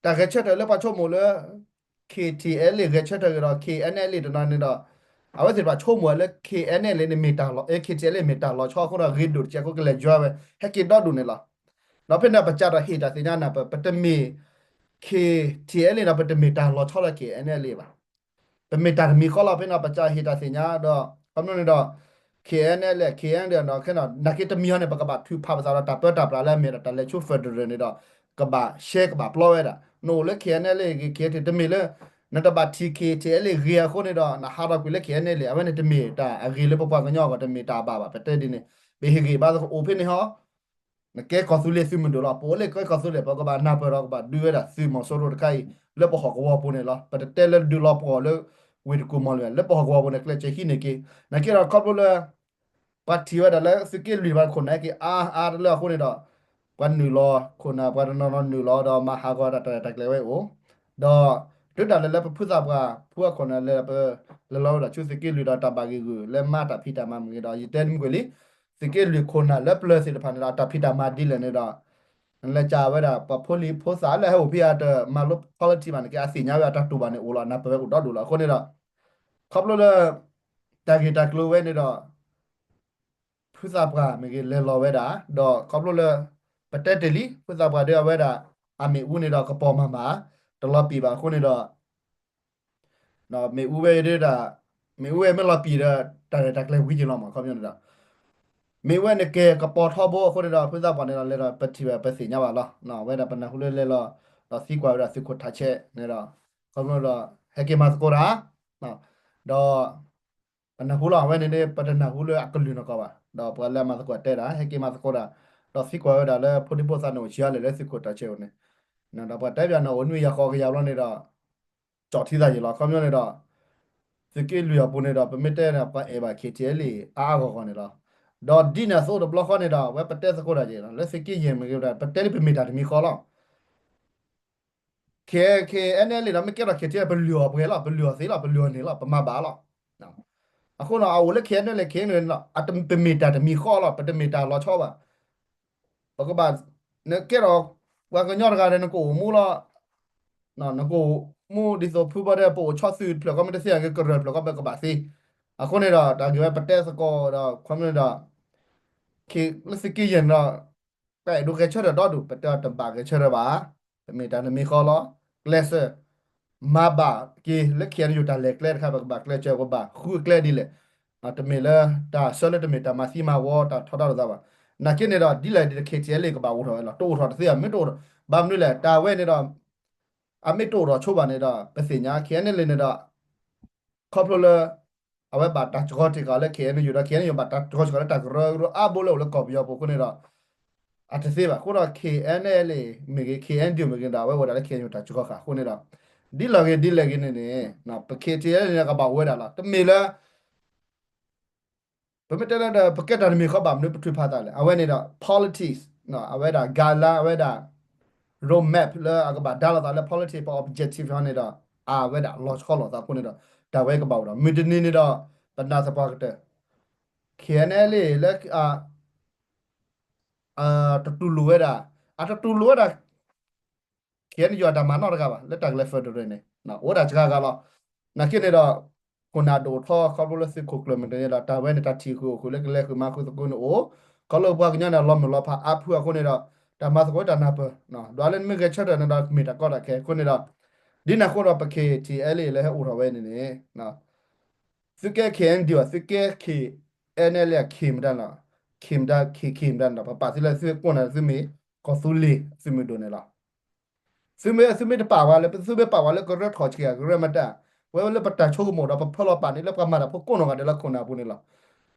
တၢ်ဂဲၤဆၢထၢၣ်လၢပှၤဆိကမိၣ်လၢ KTLA ဂဲၤဆၢထၢၣ်က့ၤဒီး KNLA တနီၤန့ၣ်ဒီး အဝဲသ့ၣ်တဖၣ်ဆိကမိၣ်ဝဲလၢ KNLA န့ၣ်မ့ၢ်တၢ်လီၤ KTLA မ့ၢ်တၢ်လီၤဆီအဃိဒီး ဂ့ၤဒိၣ်တစဲးဖိကလဲၤယွၤဝဲ ဟဲက့ၤဒီဒူၣ်န့ၣ်လီၤ. ဒီးဖဲန့ၣ်ပကးဒီးဟ့ၣ်တၢ်သ့ၣ်ညါနၢ်ပၢၢ် ပတမ့ၢ် KTLA ဒီး ပတမ့ၢ်တၢ်လီၤဆီလၢ KNLA ဘၣ် ပမ့ၢ်တၢ်တမံၤဃီလီၤ. ဖဲန့ၣ်ပကးဟ့ၣ်တၢ်သ့ၣ်ညါဒီး ခီဖျိန့ၣ်ဒီး KNLA KNLA ဒီး ခဲန့ၣ် နာ်က့တမံၤဟီန့ၣ် ပကဘၣ်ထုးဖးပသးဒီးတၢ်ပၢတၢ်ပြးလၢအမ့ၢ်ဒီးတၢ်လဲၤဆူ federal န့ၣ်ဒီး ကဘၣ်ရှဲကဘၣ်ပျီဝဲဒၣ် နအိၣ်လၢ KNLA ဂ့ၤ KNLA တမ့ၢ်လၢ နတဘၣ်ထံၣ် KTLA ဂ့ၤအဃိန့ၣ်ဒီး နဟးထီၣ်ကွံာ်လၢ KNLA အဝဲန့ၣ်တမ့ၢ်တၢ်အဂ့ၤလၢပပှၤကညီအဂီၢ် တမ့ၢ်တၢ်အဘၣ်ဘၣ် ပတဲဒ်န့ၣ် ပဟ့ၣ်ဂ့ၤဘၣ်သကိးအိၣ်ဖဲန့ၣ်ဟီ နကဲကီၢ်သူလ့ၤသုးမုၢ်ဒိၣ်လီၤ. ပအိၣ်လၢကဲကီၢ်သူလ့ၤ ပကဘၣ်နၢ်ပၢၢ်ဒီးကဘၣ်ဒုးဝဲဒၣ်သုးမီၤစိရိၤတခါအံၤ လၢပဟီၣ်ကဝီၤပူၤန့ၣ်လီၤ. ပတတဲလၢဒုးလီၤပှီၢ်လၢ ဝ့ၢ်တကူၣ်မီၢ်လၢ လၢပဟီၣ်ကဝီၤပူၤန့ၣ် ကျဲးစၢးဟံးန့ၢ်က့ၤ နာ်က့ဒီးခီဖျိလၢ ပှၤထံၣ်ဝဲဒၣ်လၢသုးက့လွံၢ်ဘၣ်ခိၣ်နၢ်ဟဲက့ၤအါအါတလၢအဃိန့ၣ်ဒီး ပှၤနုာ်လီၤခိၣ်နၢ် ပှၤတနီၤနီၤနုာ်လီၤဒီးမၤဟးဂီၤတၢ်ရဲၣ်တၢ်ကျဲၤဝဲအိၣ် ဒီး တုၤဒၣ်လဲာ်လၢပဖုသးပှၢ် ဖုအခိၣ်နၢ်လဲၤဒီးပ လဲၤလီၤဝဲဒၣ်ဆူသုးက့လွံၢ်ဒီးတၢ်ဘၣ်ဂ့ၢ်ဂုာ်လၢမၤတၢ်ဖံးတၢ်မၤမ့ၢ်ဂ့ၤဒီး ယတဲနမုၢ်ကွံာ်လံ သုးက့လွံၢ်ခိၣ်နၢ်လၢပျၢၤသ့ၣ်တဖၣ်န့ၣ်ဒီး အတၢ်ဖံးတၢ်မၤဒ်လဲၣ်န့ၣ်ဒီး နလဲၤကးဝဲဒၣ် ပှၤဖိလံၤဖိသၣ်လၢဟဲအိၣ်ဖဲအတမၤလိ politics ဘၣ်န့ၣ်က့ အသ့ၣ်ညါဝဲအတၢ်တူၢ်ဘၣ်န့ၣ်အိၣ်လီၤ နၢ်ပၢၢ်ဝဲအိၣ်ဒီဒူၣ်လီၤ. အဃိန့ၣ်ဒီး ခီဖျိလၢ တၢ်ဂ့ၢ်တၢ်ကျိၤဝဲန့ၣ်ဒီး ဖုသးပှၢ်မ့ၢ်ဂ့ၤ လဲၤလီၤဝဲဒၣ် ဒီးခီဖျိလၢ ပတဲတ့ၢ်လံ ဖုသးပှၢ်ဒီးအဝဲဒၣ် အမ့ၣ်အူန့ၣ်ဒီးကပီၤမၤမၤ တလီၤပံာ်ဘၣ်အဃိန့ၣ်ဒီး မ့ၣ်အူဝဲဒၣ် မ့ၣ်အူဝဲမ့ၢ်လီၤပံာ်ဒီး တၢ်ရဲၣ်တၢ်ကျဲၤဝံၤက့ၤလီၤမး ခီပညီန့ၣ်ဒီး မ့ၣ်အူဝဲန့ၣ်ကဲကပီၤထီဘိအဃိန့ၣ်ဒီး ဖုသးပှၢ်န့ၣ်ဒီး လဲၤဒီးပထံၣ်ဘၣ်ပသ့ၣ်ညါဘၣ်လီၤ. အဝဲဒၣ်ပနၢ်ဟူလၢလဲၤလီၤ ဒီးသံကွၢ်ဝဲဒၣ်သုးခိၣ်ထးဆဲးန့ၣ်ဒီး ခီဖျိဒီး ဟဲက့ၤမၤသကိးတၢ် ဒီး ပနၢ်ဟူလီၤ အဝဲန့ၣ် ပတနၢ်ဟူလၢအကလုၢ်နီၢ်ကီၢ်ဘၣ် ဒီးပှၤလၢအမၤသကိးတဲဒၣ် ဟဲက့ၤမၤသကိးတၢ် ဒီးသံကွၢ်ဝဲဒၣ်လၢဖိဒံဖိသၣ်န့ၣ်အိၣ်ဆံးအါလဲၣ်လၢသုးခိၣ်ထးဆဲးအအိၣ်န့ၣ် ဒီးပှၤတဲဘၣ်န့ၣ်အိၣ်နွံယၤဃိးကယၤဘျီန့ၣ်ဒီး ကၠီၣ်ထံသးယံာ်လီၤ ခီပညီန့ၣ်ဒီး သုးက့လွံၢ်အပူၤန့ၣ်ဒီး ပမ့ၢ်တဲန့ၣ် ပှၤအဲၣ်ဘၣ် KTLA အါအါဂီၢ်ဂီၢ်န့ၣ်လီၤ. ဒီးဒ်န့ၣ်အသိးတဘျီဃီန့ၣ်ဒီး အဝဲပတဲသကိးတၢ်က့ၤလီၤ လၢသုးက့ယဲၢ်မ့ၢ်ဂ့ၤ ပတဲလံပမ့ၢ်တၢ်တမံၤဃီလီၤ. KNLA ဒီးမ့ၢ်ကဲထီၣ် KTLA ပလုၢ်အီၤပှဲၤလီၤ ပလုၢ်အီၤသ့လီၤ ပလုၢ်အီၤန့ၣ်လီၤ ပမၤဘၣ်လီၤ. အဃိန့ၣ် အအိၣ်လၢ KNLA KNLA န့ၣ်လီၤ ပမ့ၢ်တၢ်တမံၤဃီလီၤ ပတမ့ၢ်တၢ်လီၤဆီဘၣ် ပကဘၣ် နကဲထီၣ် ပှၤကညီတဂၤဒီးနကအိၣ်မူလီၤ နကအိၣ်မူဒ်သိးဖုဘီဒီး ပအိၣ်ဆီသုးတဖျၢၣ်ဃီ မ့ၢ်တသ့အဂ့ၤ ကရၢၢ်တဖျၢၣ်ဃီ ပကဘၣ်သ့. အဃိန့ၣ်ဒီး တၢ်ဂ့ၢ်ဝဲပတဲသကိးဒီး ခီဖျိန့ၣ်ဒီး လၢသုးက့ယဲၢ်န့ၣ်ဒီး ပအဲၣ်ဒိးဂဲၤဆၢထၢၣ်ဒီဒူၣ် ပတဲအီၤတဘၣ်ဂဲၤဆၢထၢၣ်ဘၣ် ပမ့ၢ်တၢ်တမံၤဃီလီၤ ကျဲးစၢး မၤဘၣ်က့ၤလၢ KNU တၢ်လဲၤကျဲတခါ ပကဘၣ်ကျဲးစၢး ပကဘၣ်ဃုကျဲဒ်လဲၣ် တမ့ၢ်လၢ တၢ်ဆၢလၢတမ့ၢ်တၢ်မၤသံမၤဝီ တၢ်ထီဒါလိာ်သးဘၣ်. နာ်က့န့ၣ်ဒီး ဒ်လဲၣ်ဒ်လဲၣ် KTLA ကဘၣ်အိၣ်ထီၣ်ဝဲလီၤ တအိၣ်ထီၣ်တသ့ အမ့ၢ်တအိၣ်ထီၣ် ဘၣ်မနုၤလဲၣ် တၢ်ဝဲန့ၣ်ဒီး အမ့ၢ်တအိၣ်ထီၣ်ဆိဘၣ်န့ၣ်ဒီး ပသ့ၣ်ညါ KNLA န့ၣ်ဒီး ခီဖျိလၢ အဝဲဘၣ်တၢ်စှီၤတ့ၢ်ကီးလၢ KNU ဒီး KNU ဘၣ်တၢ်စှီၤတ့ၢ်ကီးလၢတၢ်ကရၢကရိအါဘိလၢအိၣ်လၢကီၢ်ပယီၤပူၤအဃိန့ၣ်ဒီး အတသ့ဘၣ် အဃိဒီး KNLA မ့ၢ်ဂ့ၤ KNDO မ့ၢ်ဂ့ၤဒီး အဝဲအိၣ်ဒၣ်လၢ KNU တၢ်စှီၤဃာ်အဃိန့ၣ်ဒီး ဒ်လဲၣ်ဂ့ၤဒ်လဲၣ်ဂ့ၤန့ၣ်န့ၣ် ပ KTLA န့ၣ် ကဘၣ်အိၣ်ဝဲဒၣ်လီၤ တမ့ၢ်လၢ ပမ့ၢ်တဲလၢဒီး ပကဲတၢ်တမံၤဃီဘၣ်မနုၤပထုးဖးသးလဲၣ် အဝဲန့ၣ်ဒီး politics အဝဲဒၣ် guideline အဝဲဒၣ် roadmap လၢအကဘၣ်ဒါလိာ်သးလၢ politics ပ objective ဟီန့ၣ်ဒီး အဝဲဒၣ်လီၤဆီလိာ်သးအဃိန့ၣ်ဒီး တၢ်ဝဲကဘၣ်အိၣ်ဒီး မုၢ်တနံၤန့ၣ်ဒီး ပနာ်သပှၢ်ကတၢၢ် KNLA လၢ တတူၢ်လိာ်ဝဲဒၣ် အတတူၢ်လိာ်ဝဲဒၣ် KNU အတၢ်မၤနီတဂၤဘၣ် လၢတၢ်ကလဲၤ federal န့ၣ် အိၣ်ဝဲဒၣ်စှၤဂၤလီၤ. နာ်က့န့ၣ်ဒီး ခိၣ်နၢ်ဒိၣ်ထီခီဖျိလၢသုးခိၣ်ကျၢၢ်မ့ၢ်တန့ၣ်ဒီး တၢ်ဝဲန့ၣ်တၢ်ထံၣ်ဃုာ်အိၣ်ဃုာ်လၢကလဲၤဃုာ်မၤဃုာ်သကိးန့ၣ်အိၣ် ခီဖျိပှၤကညီန့ၣ် လီၤမုၢ်လီၤဖးအါဖုအဃိန့ၣ်ဒီး တၢ်မၤသကိးတၢ်နၢ်ပၢၢ် ဒွးလၢနမ့ၢ်ဂဲၤဆၢထၢၣ်န့ၣ်ဒီး မ့ၢ်တၢ်ကီတၢ်ခဲအဃိန့ၣ်ဒီး ဒ်န့ၣ်အဃိဒီး ပ K T L A လၢဟဲအိၣ်ထီၣ်ဝဲန့ၣ်န့ၣ် သုကဲ K N D ဘၣ် သုကဲ K N L A K မတၤနီၤ K မတၤ K K မတၤနီၤ ပပာ်သုလၢသုကိးနၤ သုမ့ၢ်ကီၢ်သူလ့ၤသုးမုၢ်ဒိၣ်န့ၣ်လီၤ. သုမ့ၢ် သုမ့ၢ်တပာ်ဝဲလၢ သုမ့ၢ်ပာ်ဝဲလၢကရၢထီၣ်ဆံး ကရၢမတၤ ဝဲလၢပတၢ်ဆိကမိၣ်ဒီး ပဖၢလီၤပာ်န့ၣ်လၢ ပှၤမၤတၢ်ဖိကိးနီၢ်ဂၤဒဲးလၢခိၣ်နၢ်အပူၤန့ၣ်လီၤ.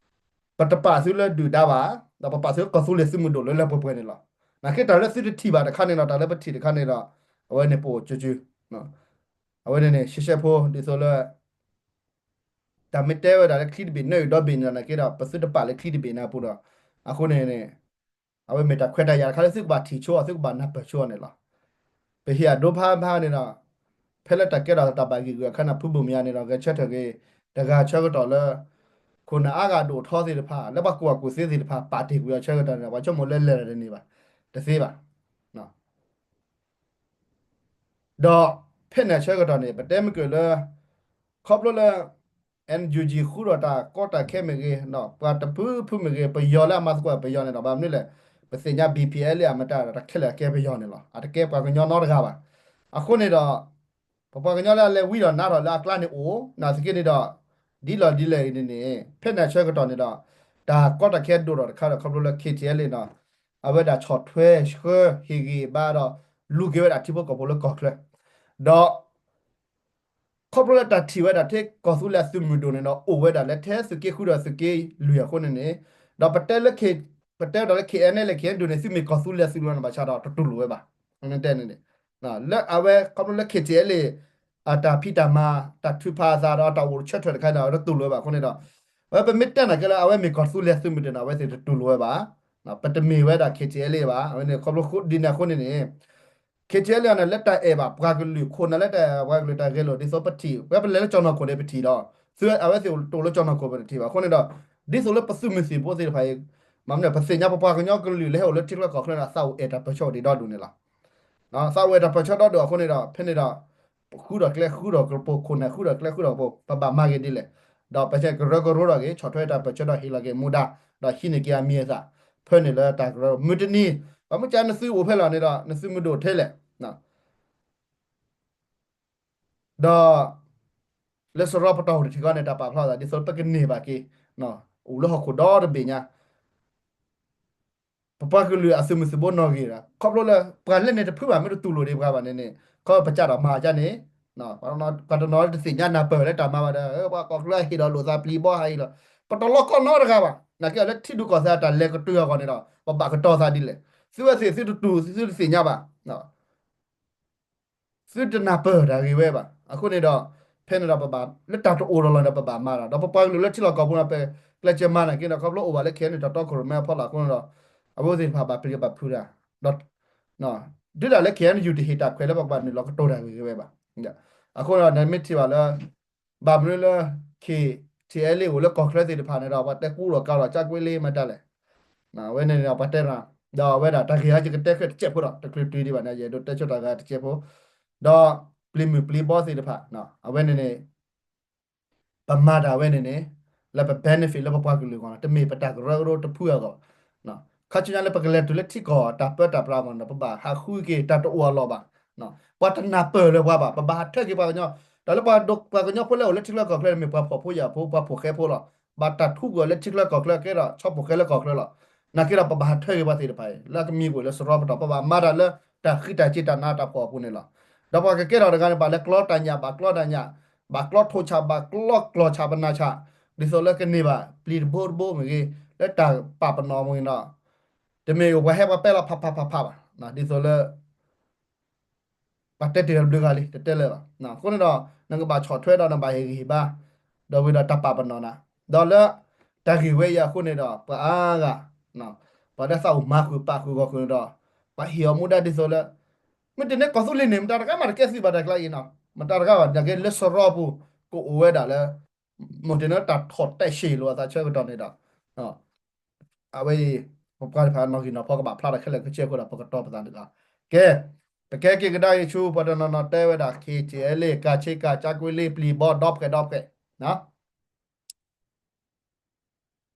ပတပာ်သုလၢဒုၣ်ဒါဘၣ်, ဒီးပပာ်သုလၢကီၢ်သူလ့ၤသုးမုၢ်ဒိၣ်လၢလၢပှဲၤပှဲၤန့ၣ်လီၤ. နာ်က့တၢ်လၢသုတထံၣ်ဘၣ်တခါန့ၣ်ဒီး တၢ်လၢပထံၣ်တခါန့ၣ်ဒီး အဝဲန့ၣ်ပအိၣ်ကၠူကၠူ, အဝဲန့ၣ်န့ၣ် ရှဲရှဲဖိ ဒ်သိးလၢ တၢ်မ့ၢ်တဲဝဲဒၣ်လၢချံတဘ့ၣ် နၢအုၣ်ဒီဘ့ၣ်န့ၣ်ဒီး နာ်က့ဒီး ပသုတပာ်လၢချံတဘ့ၣ်န့ၣ်အပူၤဒီး အဃိန့ၣ်န့ၣ် အဝဲမ့ၢ်တၢ်ခွဲးတၢ်ယာ်တခါလၢသုကဘၣ်ထံၣ်ဆိအီၤ သုကဘၣ်နၢ်ပၢၢ်ဆိအီၤန့ၣ်လီၤ. ပဟ့ၣ်အဒိဖးဖးန့ၣ်ဒီး ဖဲလၢတၢ်ကဲထီၣ်တၢ်ဘၣ်ဂံၢ်ဂုာ်အခါန့ၣ် ဖုဘိၣ်မၠးန့ၣ်ဒီး ဂဲၤဆၢထၢၣ်က့ၤ တဂၤဆၢကတီၢ်လၢ ခိၣ်နၢ်အါဂၤဒိၣ်ထီသ့ၣ်တဖၣ် လၢပှၤကူၣ်ဘၣ်ကူၣ်သ့သ့ၣ်တဖၣ် ပာ်တ့ၢ်ကွံာ်အီၤဆၢကတီၢ်န့ၣ်ဒီး ပှၤဆိကမိၣ်လၢလဲၤတန့ၢ်ဘၣ် တသ့ဘၣ်. ဒီးဖဲန့ၣ်အဆၢကတီၢ်န့ၣ် ပတဲမ့ၢ်ကၢၢ်လၢ ခီဖျိလၢ N U G ဃုထီၣ်တၢ်ကီတၢ်ခဲမ့ၢ်ဂ့ၤ, ပှၤတဖုဖုမ့ၢ်ဂ့ၤ, ပယီၤလၢအမၤသကိးပယီၤန့ၣ်ဒီး ဘၣ်မနုၤလဲၣ်, ပသ့ၣ်ညါ B P L A အမတၤဒီး တၢ်ခဲလၢာ်အကဲပယီၤန့ၣ်လီၤ. အတကဲပှၤကညီနီတဂၤဘၣ်. အဃိန့ၣ်ဒီး ပပှၤကညီလၢအလဲၤဝံဒီးနါထီၣ်လၢအကျါန့ၣ်အိၣ်, နာ်သက့န့ၣ်ဒီး ဒ်လီၤဒ်လဲၣ်အံၤန့ၣ်န့ၣ် ဖဲန့ၣ်အဆၢကတီၢ်န့ၣ်ဒီး တၢ်ကီတၢ်ခဲဒိၣ်ထီၣ်တခါဒီး ခီဖျိလၢ K T L A န့ၣ် အဝဲဒၣ်ဆီၣ်ထွဲဆှၢဟ့ၣ်ဂံၢ်ဘါဒီး လူၤက့ၤဝဲဒၣ်ထံဖိကီၢ်ဖိလၢကီၢ်ချၢ, ဒီး ခီဖျိလၢတၢ်ထံၣ်ဝဲဒၣ်ထဲကီၢ်သူလ့ၤအသုးမုၢ်ဒိၣ်န့ၣ်ဒီး အိၣ်ဝဲဒၣ်လၢထဲသုးက့ဃုဒီးသုးက့လွံၢ်အဃိန့ၣ်န့ၣ်, ဒီးပတဲလၢ ပတဲဝဲဒၣ်လၢ K N L A K N U န့ၣ် သုမ့ၢ်ကီၢ်သူလ့ၤအသုးမုၢ်ဒိၣ်န့ၣ် ဘၣ်ဆၣ်ဒီးတတူၢ်လိာ်ဝဲဘၣ်. န့ၣ်တဲန့ၣ်န့ၣ် လၢအဝဲခီဖျိလၢ K T L A အတၢ်ဖံးတၢ်မၤ တၢ်ထုးဖးအသးဒီးတၢ်အိၣ်ဆၢထၢၣ်တခါန့ၣ် အဝဲတတူၢ်လိာ်ဝဲဘၣ်အဃိန့ၣ်ဒီး ဝဲပမ့ၢ်တဲနာ်က့လၢ အဝဲမ့ၢ်ကီၢ်သူလ့ၤသုးမုၢ်ဒိၣ်န့ၣ် အဝဲသ့ၣ်တတူၢ်လိာ်ဝဲဘၣ်. ပတမ့ၢ်ဝဲဒၣ် K T L A ဘၣ်. အဝဲန့ၣ်ခီဖျိဒ်န့ၣ်အဃိန့ၣ်န့ၣ် K T L A န့ၣ် လၢတၢ်အဲၣ်ဘၣ်ပှၤကလုာ် ခိၣ်နၢ်လၢတၢ်အဲၣ်ဘၣ်ပှၤကလုာ်တၢ်ဂဲၤလိာ် ဒ်သိးပထံၣ် ဝဲပလဲၤလၢကၠီၣ်နီၢ်ခိၣ်န့ၣ်ပထံၣ်ဒီး သုအဝဲသ့ၣ်တအိၣ်လၢကၠီၣ်နီၢ်ခိၣ်ပတထံၣ်ဘၣ်. အဃိန့ၣ်ဒီး ဒ်သိးလၢပသုးမုၢ်သံၣ်ဘိသ့ၣ်တဖၣ်အံၤ မ့ၢ်မနုၤ ပသ့ၣ်ညါပပှၤကညီကလုာ်လၢဟဲအိၣ်လၢထံချၢကီၢ်ချၢန့ၣ် သးအိၣ်အဲၣ်တၢ်ပၢၢ်ဆၢအိၣ်ဒံးဒီဒူၣ်န့ၣ်လီၤ. သးအိၣ်အဲၣ်တၢ်ပၢၢ်ဆၢဒီဒူၣ်အဃိန့ၣ်ဒီး ဖဲန့ၣ်ဒီး ဃုထီၣ်ကျဲဃုထီၣ်ကပိာ် ခိၣ်နၢ်ဃုထီၣ်ကျဲဃုထီၣ်ကပိာ် ပဘၣ်မၤဂ့ၤဒ်လဲၣ်. ဒီးပကရၢကရိထီၣ်က့ၤ ဆီၣ်ထွဲတၢ်ပၢၢ်ဆၢဒီးဟ့ၣ်လီၤက့ၤမူဒါ ဒီးဟံးန့ၢ်က့ၤအမံၤအသၣ် ဖဲန့ၣ်လၢတၢ်ကရၢ မုၢ်တနံၤ ပမ့ၢ်ကနသုအိၣ်ဖဲလဲၣ်န့ၣ်ဒီး နသုမုၢ်ဒိၣ်ထဲလဲၣ် ဒီး လၢစရီပတီၢ်အိၣ်တထံၣ်ဃီန့ၣ် တၢ်ပာ်ဖျါသး ဒ်သိးပကန့ၢ်ဘၣ်က့ၤ အိၣ်လၢဟီၣ်ခိၣ်ဒီတဘ့ၣ်ညါ ပပှၤကလုာ်အသုးမုၢ်သံၣ်ဘိနီၣ်ဂံၢ်ဒီး ခီဖျိလၢ ပှၤလဲၣ်န့ၣ်တဖုဘၣ် မ့ၢ်တတူၢ်လိာ်ဒံးပှၤဘၣ်န့ၣ်န့ၣ် ခီပကစၢ်ဒီးမၤကန့ၣ် ပှၤတနီၤတသ့ၣ်ညါနၢ်ပၢၢ်လၢတၢ်မၤဘၣ်ဒီး ပှၤကီၢ်ချၢဟ့ၣ်ဒီးလိာ်သးပျံၤဘီဟးအံၤလီၤ. ပတလီၢ်ကီၢ်နီတဂၤဘၣ်. နာ်က့အီၤလၢထံဒူကီၢ်သဲးတၢ်လဲၤကတုၤအဂီၢ်န့ၣ်ဒီး ပဘၣ်ကတီၤသးဒ်လဲၣ်. သုဝဲသ့ၣ်သုတတူၢ် သုတသ့ၣ်ညါဘၣ် သုတနၢ်ပၢၢ်တၢ်ဂ့ၢ်ဝဲဘၣ်. အဃိန့ၣ်ဒီး ဖဲန့ၣ်ဒီးပဘၣ် လၢတၢ်တအိၣ်ဒီးလီၢ်န့ၣ် ပဘၣ်မၤလီၤ. ဒီးပပှၤကလုာ်လၢထံလီၢ်ကီၢ်ပူၤန့ၣ် ပကျဲးစၢးမၤနာ်က့ဒီး ခီဖျိအိၣ်ဘၣ်လၢ K N U တၢ်တီခိၣ်ရိၣ်မဲအဖီလာ်အဃိန့ၣ်ဒီး အဝဲသ့ၣ်တဖၣ်ဘၣ်ပျံၤဘၣ်ဖုးတၢ် ဒီး ဒုးဒၣ်လၢ K N U တဟ့ၣ်တၢ်ခွဲးလၢပကဘၣ်နုာ်လီၤကတိၤတၢ်ဂ့ၢ်ဂ့ၢ်ဝဲဘၣ်. အဃိန့ၣ်ဒီး နမ့ၢ်ထံၣ်ဘၣ်လၢ ဘၣ်မနုၤလၢ K T L A အိၣ်လၢကီၢ်ချၢသ့ၣ်တဖၣ်န့ၣ်ဒီး ပှၤတဲကူလီၤကၤလီၤ ကၢ်ကွ့လ့ မတၤလဲၣ် အဝဲန့ၣ်ဒီး ပှၤတဲနၤ ဒီးအဝဲဒၣ်တၢ်ဂ့ၢ်ဟဲကတဲဃဲတစဲးဖိဒီး တချုးတုၤဒံးဘၣ်န့ၣ် ယအဲၣ်ဒိးတဲဆိတၢ်ဂ့ၢ်တစဲးဖိ ဒီးပျံၤမုၢ်ပျံၤဘီသ့ၣ်တဖၣ် အဝဲန့ၣ်န့ၣ် ပမၤတၢ်ဝဲန့ၣ်န့ၣ် လၢပ benefit လၢပပှၤကလုာ်အဂီၢ်လီၤ. တမ့ၢ်ပတၢ်ကရၢကရိတဖုအဂီၢ် ခါဆူညါလၢပကလဲၤတုၤလၢထံကီၢ်တၢ်ပၢတၢ်ပြးအဂီၢ်န့ၣ်ဒီး ပဘၣ်ဟးဃုက့ၤတၢ်တအိၣ်အလီၢ်ဘၣ်. ပှၤတနၢ်ပၢၢ်လၢပှၤဘၣ် ပဘၣ်ဟးထၢက့ၤပှၤကညီ တၢ်လၢပှၤဒိးပှၤကညီဖိလၢအိၣ်လၢထံချၢကီၢ်ချၢန့ၣ် မ့ၢ်ပှၤဖှီၣ်ဖိယာ်ဖိ ပှၤဖှီၣ်ဃဲဖိလီၤ. ဘၣ်တၢ်ထူကီၢ်လၢထံချၢကီၢ်ချၢကဲဒီး ဆီဖိၣ်ဃဲလၢကီၢ်ချၢလီၤ. နာ်က့ဒီးပဘၣ်ဟးထၢက့ၤပှၤသ့ၣ်တဖၣ်အံၤ လၢအကမံၤကွံာ်လၢစရီပတီၢ် ပဘၣ်မၤတၢ်လၢတၢ်ဃံတၢ်စ့တၢ်နးတၢ်ဖှီၣ်အပူၤန့ၣ်လီၤ. ဒီးပှၤကကဲထီၣ်တဂၤန့ၣ် ဘၣ်လဲၤကျီတၢ်ညၣ် ဘၣ်ကျီတၢ်ညၣ် ဘၣ်ကျီထိၣ်ဆၣ် ဘၣ်ကျီကျီၢ်ဆၣ်ပနၢ်ဆၣ် ဒ်သိးလၢကန့ၢ်ဘၣ်ပျံၤတဘိတဘိမ့ၢ်ဂ့ၤ လၢတၢ်ပာ်ပနီၣ်မ့ၢ်ဂ့ၤဒီး တမ့ၢ်ပှၤဟဲပှၤပဲလီၤဖးဖးဖးဖးဘၣ် ဒ်သိးလၢ ပှၤတဲတ့ၢ်တဘျုးဂၤလံ တတဲလၢၤဘၣ်. အဃိန့ၣ်ဒီး နကဘၣ်ဆီၣ်ထွဲဒီးနဘၣ်ဟ့ၣ်ဂံၢ်ဟ့ၣ်ဘါ ဒီးဝံၤဒီးတၢ်ပာ်ပနီၣ်နၤ ဒီးလၢတၢ်ဂ့ၢ်ဝဲအံၤအဃိန့ၣ်ဒီး ပှၤအါဂၤ ပှၤလၢသးအိၣ်မၤဃုာ်ပာ်ဃုာ်ဂီၢ်ဃုာ်န့ၣ်ဒီး ပှၤဟ့ၣ်အီၤမူဒါဒ်သိးလၢ မ့ၢ်တန့ၢ်ကီၢ်သူလ့ၤန့ၣ် မတၤတဂၤမးတကဲသုးဘၣ်တၢ်ကျါအံၤနီၤ မတၤတဂၤဘၣ် နာ်က့လၢစရီပူၤ ကအိၣ်ဝဲဒၣ်လၢ မ့ၢ်တန့ၢ်တၢ်ထီၣ်တဲာ်ရှဲလိာ်အသးဆၢကတီၢ်န့ၣ်ဒီး အဝဲအံၤ ပပှၤတဖၣ်နီၣ်ဂံၢ်နီၣ်ဖီကဘၣ်ဖျါတၢ်ခဲလၢာ်ခဲဆ့အဃိဒီး ပကတီၤပသးန့ၣ်လီၤ. ကဲ ပကဲက့ၤကဒါက့ၤဆူ ပှၤတနီၤနီၤတဲဝဲဒၣ် ခ့ၣ်ထံၣ်အဲလ့ၣ် ကၤဆ့ကၤ ကၠါကွ့လ့ၣ် ပျံၤဘီ ဒီဖှဲးဒီဖှဲး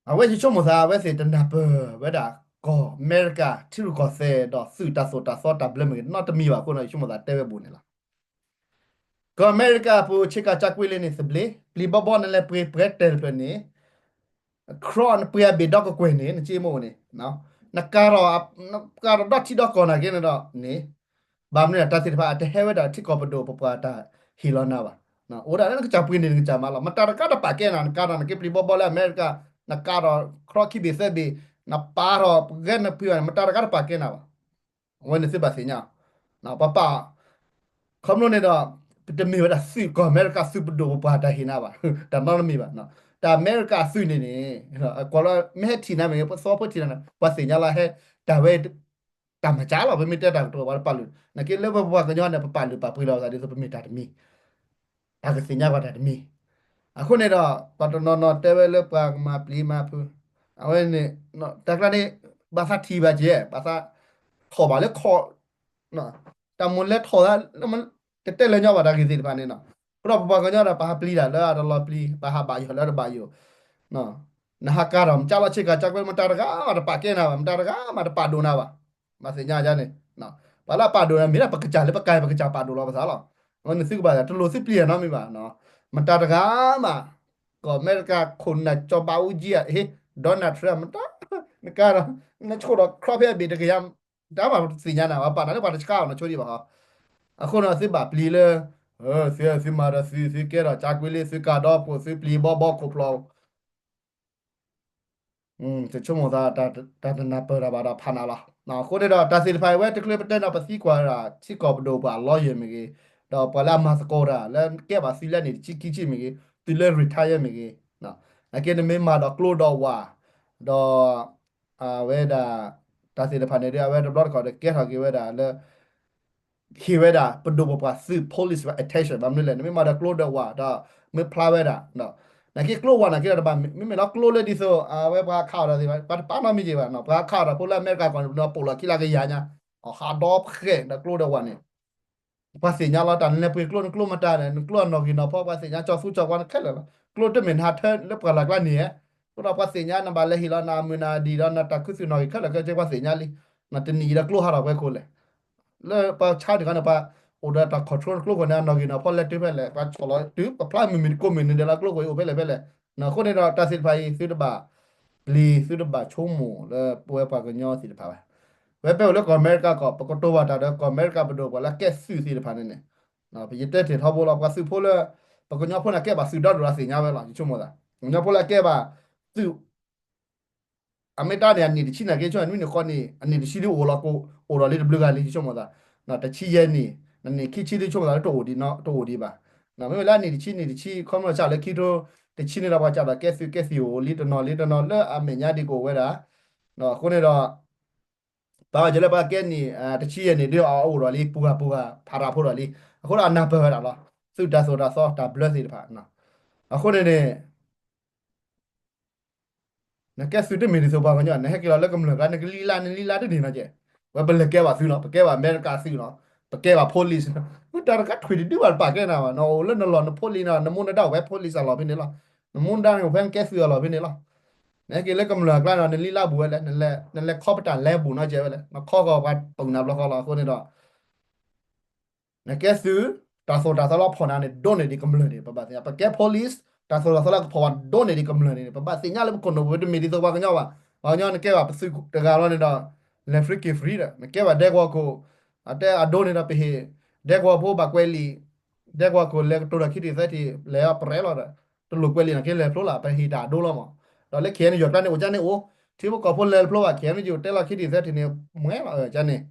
အဝဲယဆိကမိၣ်သး အဝဲသ့ၣ်တနၢ်ပၢၢ်ဝဲဒၣ် ကီၢ်အမဲရကၤ ထံရူၢ်ကီၢ်သဲးဒီးသုးတၢ်သိၣ်တၢ်သီတၢ်ဘျၢမ့ၢ်ဂ့ၤ နီတမံၤဘၣ်အဃိဒီး ယဆိကမိၣ်သးတဲဝဲဘူးန့ၣ်လီၤ. ကီၢ်အမဲရကၤအပူၤ ဆ့ကၤကၠါကွ့လ့န့ၣ်သဘျ့, ပျံၤဘီဘီနလဲၤပှ့ၤပှဲၤတဲာ်တဖျၢၣ်န့ၣ်, ခရီနပှ့ၤအဘ့ၣ်ဒီကကွဲၢ်န့ၣ် နက့မိၣ်န့ၣ်, နကၤထီၣ်, နကၤထီၣ်ဒီထံဒီကီၢ်နာ်က့န့ၣ်ဒီးန့ၣ်, ဘၣ်မနုၤတၢ်သ့ၣ်တဖၣ်အတဟဲဝဲဒၣ်ထံကီၢ်ပဒိၣ်ပပှၤတၢ်ဟ့ၣ်လီၤနၤဘၣ်. အိၣ်ဒၣ်လၢနကစၢ်ပှ့ၤန့ၣ်နကစၢ်မၤလီၤ. မတၤတဂၤတပာ်ကဲနၤ, နကၤထီၣ်နက့ပျံၤဘီဘီလၢအမဲရကၤ, နကၤထီၣ်ခရီခံဘ့ၣ်သၢဘ့ၣ်, နပာ်ထီၣ်ပဂဲနပှ့ၤဘၣ်န့ၣ် မတၤတဂၤတပာ်ကဲနၤဘၣ်. အဝဲန့ၣ်သုဘၣ်သ့ၣ်ညါ, ပပာ်, ခီဖျိန့ၣ်ဒီး, ပတမ့ၢ်ဝဲဒၣ်သုးကီၢ်အမဲရကၤသုးပဒိၣ်ပပှၤတၢ်ဟ့ၣ်နၤဘၣ်, တၢ်နီတမံၤဘၣ်. တၢ်အမဲရကၤအသုးန့ၣ်န့ၣ်, ကွၢ်လၢမ့ၢ်ဟဲထံၣ်နၤမ့ၢ်ဂ့ၤ, ပသီဖိထံၣ်နၤန့ၣ် ပှၤသ့ၣ်ညါလီၤဟဲ, တၢ်ဝဲ တၢ်မၤကၢ်လီၤ, ပမ့ၢ်တဲတၢ်ကတိၤပှၤတပာ်လုၢ်, နာ်က့လၢပပှၤကညီန့ၣ် ပပာ်လုၢ်ပာ်ပှ့ၤလီၤပသးဒ်သိးပမ့ၢ်တၢ်တမံၤ, ပှၤကသ့ၣ်ညါပှၤတၢ်တမံၤ. အဃိန့ၣ်ဒီး ပှၤတနီၤနီၤတဲဝဲလၢပှၤကမၤပျံၤမၤဖုး, အဝဲန့ၣ်, တၢ်ကျါန့ၣ်, ဘၣ်သးထံၣ်ဘၣ်ကဲ, ဘၣ်သးထီၣ်ဘၣ်လၢခီၣ်, တၢ်မိၣ်လဲၤထီၣ်သး, တတဲလၢၤညီဘၣ်တၢ်ဂ့ၢ်သ့ၣ်တဖၣ်န့ၣ်နီၤ. အဃိဒီးပပှၤကညီဒီး ပဟးပျံၤတၢ်လၢအတလီၤပျံၤ, ပဟးဘၣ်ယိၣ်လၢအတဘၣ်ယိၣ် နဟးကၤထီၣ် ကၠါလီၤဆ့ကၤကၠါကွ့ မတၤတဂၤမးတပာ်ကဲနၤဘၣ်, မတၤတဂၤမးတပာ်ဒိၣ်နၤဘၣ်. ဘၣ်သ့ၣ်ညါဒ်န့ၣ်, ပှၤလၢအပာ်ဒိၣ်နၤမ့ၢ်ဒၣ်ပကစၢ်လၢပကၤပကစၢ်ပာ်ဒိၣ်လီၤပသးလီၤ. အဝဲန့ၣ်သုကဘၣ်တလိၣ်သုပျံၤနီတမံၤဘၣ်, မတၤတဂၤမး, ကီၢ်အမဲရကၤခိၣ်နၢ်ကၠီၤဘးအူကၠံအဟ့ၣ် Donald Trump မတၤ, နကၤဒီး, နဆိၣ်ဒီးခရီဖဲအဘ့ၣ်တကယၤ, တၢ်မၤသ့ၣ်ညါနၤ, ပှၤပာ်နၤလၢပှၤတဆှါအီၤနဆိဒံးဘၣ်ဟီ. အဃိန့ၣ်သုဘၣ်ပျံၤလၢ, သုသုမၤဒီးသု, သုကဲထီၣ်ကၠါကွ့လ့, သုကၤဒီခိၣ်, သုပျံၤဘီဘီခိၣ်ဖျီၣ် ဆိကမိၣ်သး, တၢ်တနၢ်ပၢၢ်တၢ်ဘၣ်ဒီးဖးနးလီၤ. အဃိန့ၣ်ဒီး တၢ်သ့ၣ်တဖၣ်အံၤဝဲတချုးပတဲဒီးပသံကွၢ်ဒၣ် ထံကီၢ်ပဒိၣ်ပှၤလီယဲၢ်မ့ၢ်ဂ့ၤ, ဒီးပှၤလၢအမၤသကိးတၢ်လၢကဲဘၣ်သုလၢအနံၣ်တဆံခံဆံမ့ၢ်ဂ့ၤ, သုလၢ retire မ့ၢ်ဂ့ၤ, နာ်က့နမ့ၢ်မၤဒီးကျိဒီးဝၢ်, ဒီး, အဝဲဒၣ်, တၢ်သ့ၣ်တဖၣ်န့ၣ်ဒီး အဝဲတဘျီတခီၣ်ဒီးကဲထီၣ်က့ၤဝဲဒၣ်လၢ ဟ့ၣ်ဝဲဒၣ်ပဒိၣ်ပပှၢ်သုး police attention ဘၣ်မနုၤလဲၣ်, နမ့ၢ်မၤဒီးကျိဒီးဝၢ်ဒီး, မ့ၢ်ဖျါဝဲဒၣ်, နာ်က့ကျိဝၢ်နာ်က့ဒီးတဘၣ်, မ့မ့ၢ်လီၤကျိလၢဒ်သိး, အဝဲပှၤခးအီၤဒီးသ့ၣ်, ပှၤတပာ်နီတမံၤက့ၤဘၣ်, ပှၤခးအီၤဒီးဖိလၢအမဲရကၤကီၢ်န့ၣ် ပပိာ်လီၤခံလၢကယၤညါ, အဟးဒီဖျဲၣ်ဒီးကျိဒီးဝၢ်န့ၣ် ပှၤသ့ၣ်ညါလီၤတၢ်နလဲၤပှ့ၤကျိ နကျိမတၤဒီး နကျိအနီၣ်ဂံၢ်နီၣ်ဖီ ပှၤသ့ၣ်ညါကၠီသူကၠီပှၤန့ၣ်ခဲလၢာ်လီၤ. ကျိတမ့ၢ်နဟးထၢလၢပှၢ်လၢ်ကျါန့ၣ်, အဃိဒီးပှၤသ့ၣ်ညါနဘၣ်လဲၤဟ့ၣ်လီၤနအမုၢ်နအဒံၣ်ဒီးနတၢ်ခူသူၣ်နီၣ်ဂံၢ်ခဲလၢာ်ခဲဆ့ ပှၤသ့ၣ်ညါလံ. နတနံၤအံၤဒီးကျိဟးထီၣ်ပှဲၤခိၣ်လဲၣ်. လၢပှၤဆါတခီန့ၣ် ပှၤအိၣ်ဒီးတၢ် control ကျိခိၣ်န့ၣ်အနီၣ်ဂံၢ်နီၣ်ဖီလဲၤတုၤဖဲလဲၣ် ပှၤဆီၣ်လီၤတုၤ ပဖျါမုၢ်မုၢ်တကိးမုၢ်နုာ်ဒဲးလီၤ ကျိခိၣ်အံၤအိၣ်ဖဲလဲၣ်ဖဲလဲၣ်. အဃိန့ၣ်ဒီးတၢ်သ့ၣ်တဖၣ်အံၤ သုတဘၣ်ပျံၤ သုတဘၣ်ဆိကမိၣ်လၢပဝဲပှၤကညီသ့ၣ်တဖၣ်ဘၣ်. ဝဲပဝဲလၢကီၢ်အမဲရကၤကီၢ် ပကတိၤဘၣ်တၢ်ဒီးကီၢ်အမဲရကၤပဒိၣ်ပှၤလၢအကဲသုးသ့ၣ်တဖၣ်န့ၣ်န့ၣ်, ယတဲတ့ၢ်ထီဘိလီၤ ပှၤသုးဖိလၢ ပကညီဖိန့ၣ်ကဲဘၣ်သုးဒီဒိၣ်ဒီးသ့ၣ်ညါဝဲလီၤ ယဆိကမိၣ်သး. ကညီဖိလၢအကဲဘၣ်သုး အမ့ၢ်တၢ်န့ၣ် အနံၣ်တဆံနာ်က့ ဆိနွံနံၣ်ဃီနံၣ် အနံၣ်တဆံဒ်အိၣ်လီၤ အိၣ်ဒီးလံတဘျုးဂၤလံ ယဆိကမိၣ်သး. တဆံယဲၢ်နံၣ် နနံၣ်ခံဆံဒ်ဆိကမိၣ်သးလၢတအိၣ်ဒံး တအိၣ်ဒံးဘၣ်. မ့မ့ၢ်လၢအနံၣ်တဆံနံၣ်တဆံ ခီဖျိစးလၢခံထိ တဆံန့ၣ်ဒီးပှၤစးဒီးကဲသုးကဲသံၣ်အိၣ်လံတနီၤလံတနီၤလၢအမဲာ်ညါဒ်ကအိၣ်ဝဲဒၣ်. အဃိန့ၣ်ဒီး ပာ်ဝဲကဲလၢပှၤကဲနံၣ် တဆံယဲၢ်နံၣ်ဒ်အအိၣ်ဒီးလံ ပူၤဂၤပူၤဂၤ ဖးတၢ်ဖိဒီးလံ. အဃိဒီးအနၢ်ပၢၢ်ဝဲဒၣ်လီၤ သုးတၢ်သိၣ်တၢ်သီတၢ်ဘျၢသ့ၣ်တဖၣ်. အဃိန့ၣ်န့ၣ် နကဲသုးတမ့ၢ်ဒ်သိးပှၤကညီ နဟဲက့ၤလီၤလၢကမျၢၢ်ကျါ နကလံၤလါ နလံၤလါတန့ၢ်နီၤကဲ. ဝဲပလဲၤကဲဘၣ်သုးနီၤ ပကဲဘၣ်အမဲရကၤသုးနီၤ ပကဲဘၣ် police တၢ်တခါထွံၣ်တဒုဘၣ်တပာ်ကဲနၤဘၣ် နအိၣ်လၢနလီၢ်န police နီၤ နမူနဒါအိၣ်ဖဲ police အလီၢ်ဖဲန့ၣ်လီၤ. နမူနဒါန့ၣ်အိၣ်ဖဲနကဲသုးအလီၢ်ဖဲန့ၣ်လီၤ. နဟဲက့ၤလၢကမျၢၢ်အကျါနီၤ နလံၤလါဘူးဝဲလဲၣ် နလဲၤခီပတၢ်လဲဘူးနီၤကဲဝဲလဲၣ် နခီကီၢ်ပှၤပူၤနၤဘျီဃီလီၤ အဃိန့ၣ်ဒီး နကဲသုး တၢ်သိၣ်တၢ်သီလၢဖီၣ်နၤန့ၣ် ဒိၣ်န့ၢ်ဒံးကမျၢၢ်န့ၣ် ပဘၣ်သ့ၣ်ညါ ပကဲ police တၢ်သိၣ်တၢ်သီလၢကဖီၣ်ဝဲဒိၣ်န့ၢ်ဒံးကမျၢၢ်န့ၣ် ပဘၣ်သ့ၣ်ညါလၢပခိၣ်နူာ်ပူၤ ပတမ့ၢ်ဒ်သိးပှၤကညီဘၣ်. ပှၤကညီနကဲဘၣ်ပသုးတဂၤလီၤန့ၣ်ဒီး လဲၤ free က့ၤ free ဒီး နကဲဘၣ်ဒဲကဝီၤခိၣ် အတဲအဒိန့ၣ်ဒီးပဟ့ၣ် ဒဲကဝီၤဖိဘၣ်ကွဲးလံာ် ဒဲကဝီၤခိၣ်လဲၤကတိၤဒီးခံထံၣ်သၢထံၣ် လဲၤအီၤပရဲလီၤဒီး တလိၣ်ကွဲးလံာ်န့ၣ်က့လဲၤဖျိလီၤ ပဟ့ၣ်တၢ်အဒိလီၤမး. ဒီးလၢ ခ့ၣ်အဲၣ်ယူၣ် အကျါန့ၣ်အိၣ်ကၠၢန့ၣ်အိၣ် ထံဖိကီၢ်ဖိလဲၤဖျိဘၣ် ခ့ၣ်အဲၣ်ယူၣ် တဲလီၤခံထံၣ်သၢထံၣ်န့ၣ် မွဲလီၤကၠၢန့ၣ်.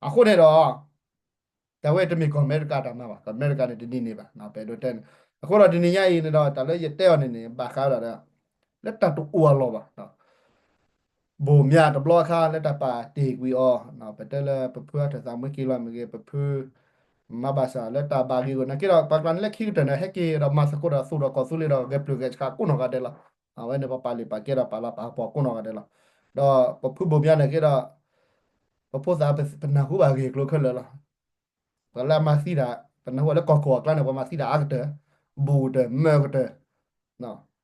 အဃိန့ၣ်ဒီး တၢ်ဝဲတမ့ၢ်ကီၢ်အမဲရကၤတၢ်မၤဘၣ် ကီၢ်အမဲရကၤန့ၣ်တဒ်န့ၣ်ဘၣ် ပအဲၣ်ဒိးတဲန့ၣ်. အဃိဒီးတနံၤညါအံၤန့ၣ်ဒီး တၢ်လၢယတဲအီၤန့ၣ်န့ၣ် ဘၣ်ဃးဝဲဒၣ်ဒီး လၢတၢ်တအိၣ်အလီၢ်ဘၣ် ဘိၣ်မၠးတဘျီအခါလၢတၢ်ပာ်တ့ၢ်ကွံာ်အီၤ ပတဲလၢပဖုအထၢၣ်သးမွ့က့ၤလီၤမ့ၢ်ဂ့ၤ ပဖု မၤဘၣ်ဆၣ်လၢတၢ်ဘၣ်ဂ့ၢ်ဂီၢ် နာ်က့ဒီး ပှၤကျါန့ၣ်လၢခံကတၢၢ်န့ၣ် ဟဲက့ၤဒီးမၤသကိးဒီးသူၣ်ဒီးကီၢ်သူလ့ၤဒီး ဂဲၤပျုၢ်ဂဲၤဆှးကိးနီၢ်ဂၤဒဲးလီၤ. အဝဲန့ၣ် ပပာ်လုၢ်ပာ်ကဲဒီးပာ်လၤပာ်ကပီၤကိးနီၢ်ဂၤဒဲးလီၤ. ဒီးပဖုဘိၣ်မၠးနာ်က့ဒီး ပဖိသၣ်ပနၢ်ဟူဘၣ်ဂ့ၢ်ကျိၤခဲလၢာ်လီၤ. ပှၤလၢအမၤသံတၢ် ပနၢ်ဟူဘၣ်လၢကီၢ်ခိၣ်အကျါန့ၣ် ပှၤမၤသံတၢ်အါကတၢၢ် ဘူးကတၢၢ် မၢကတၢၢ်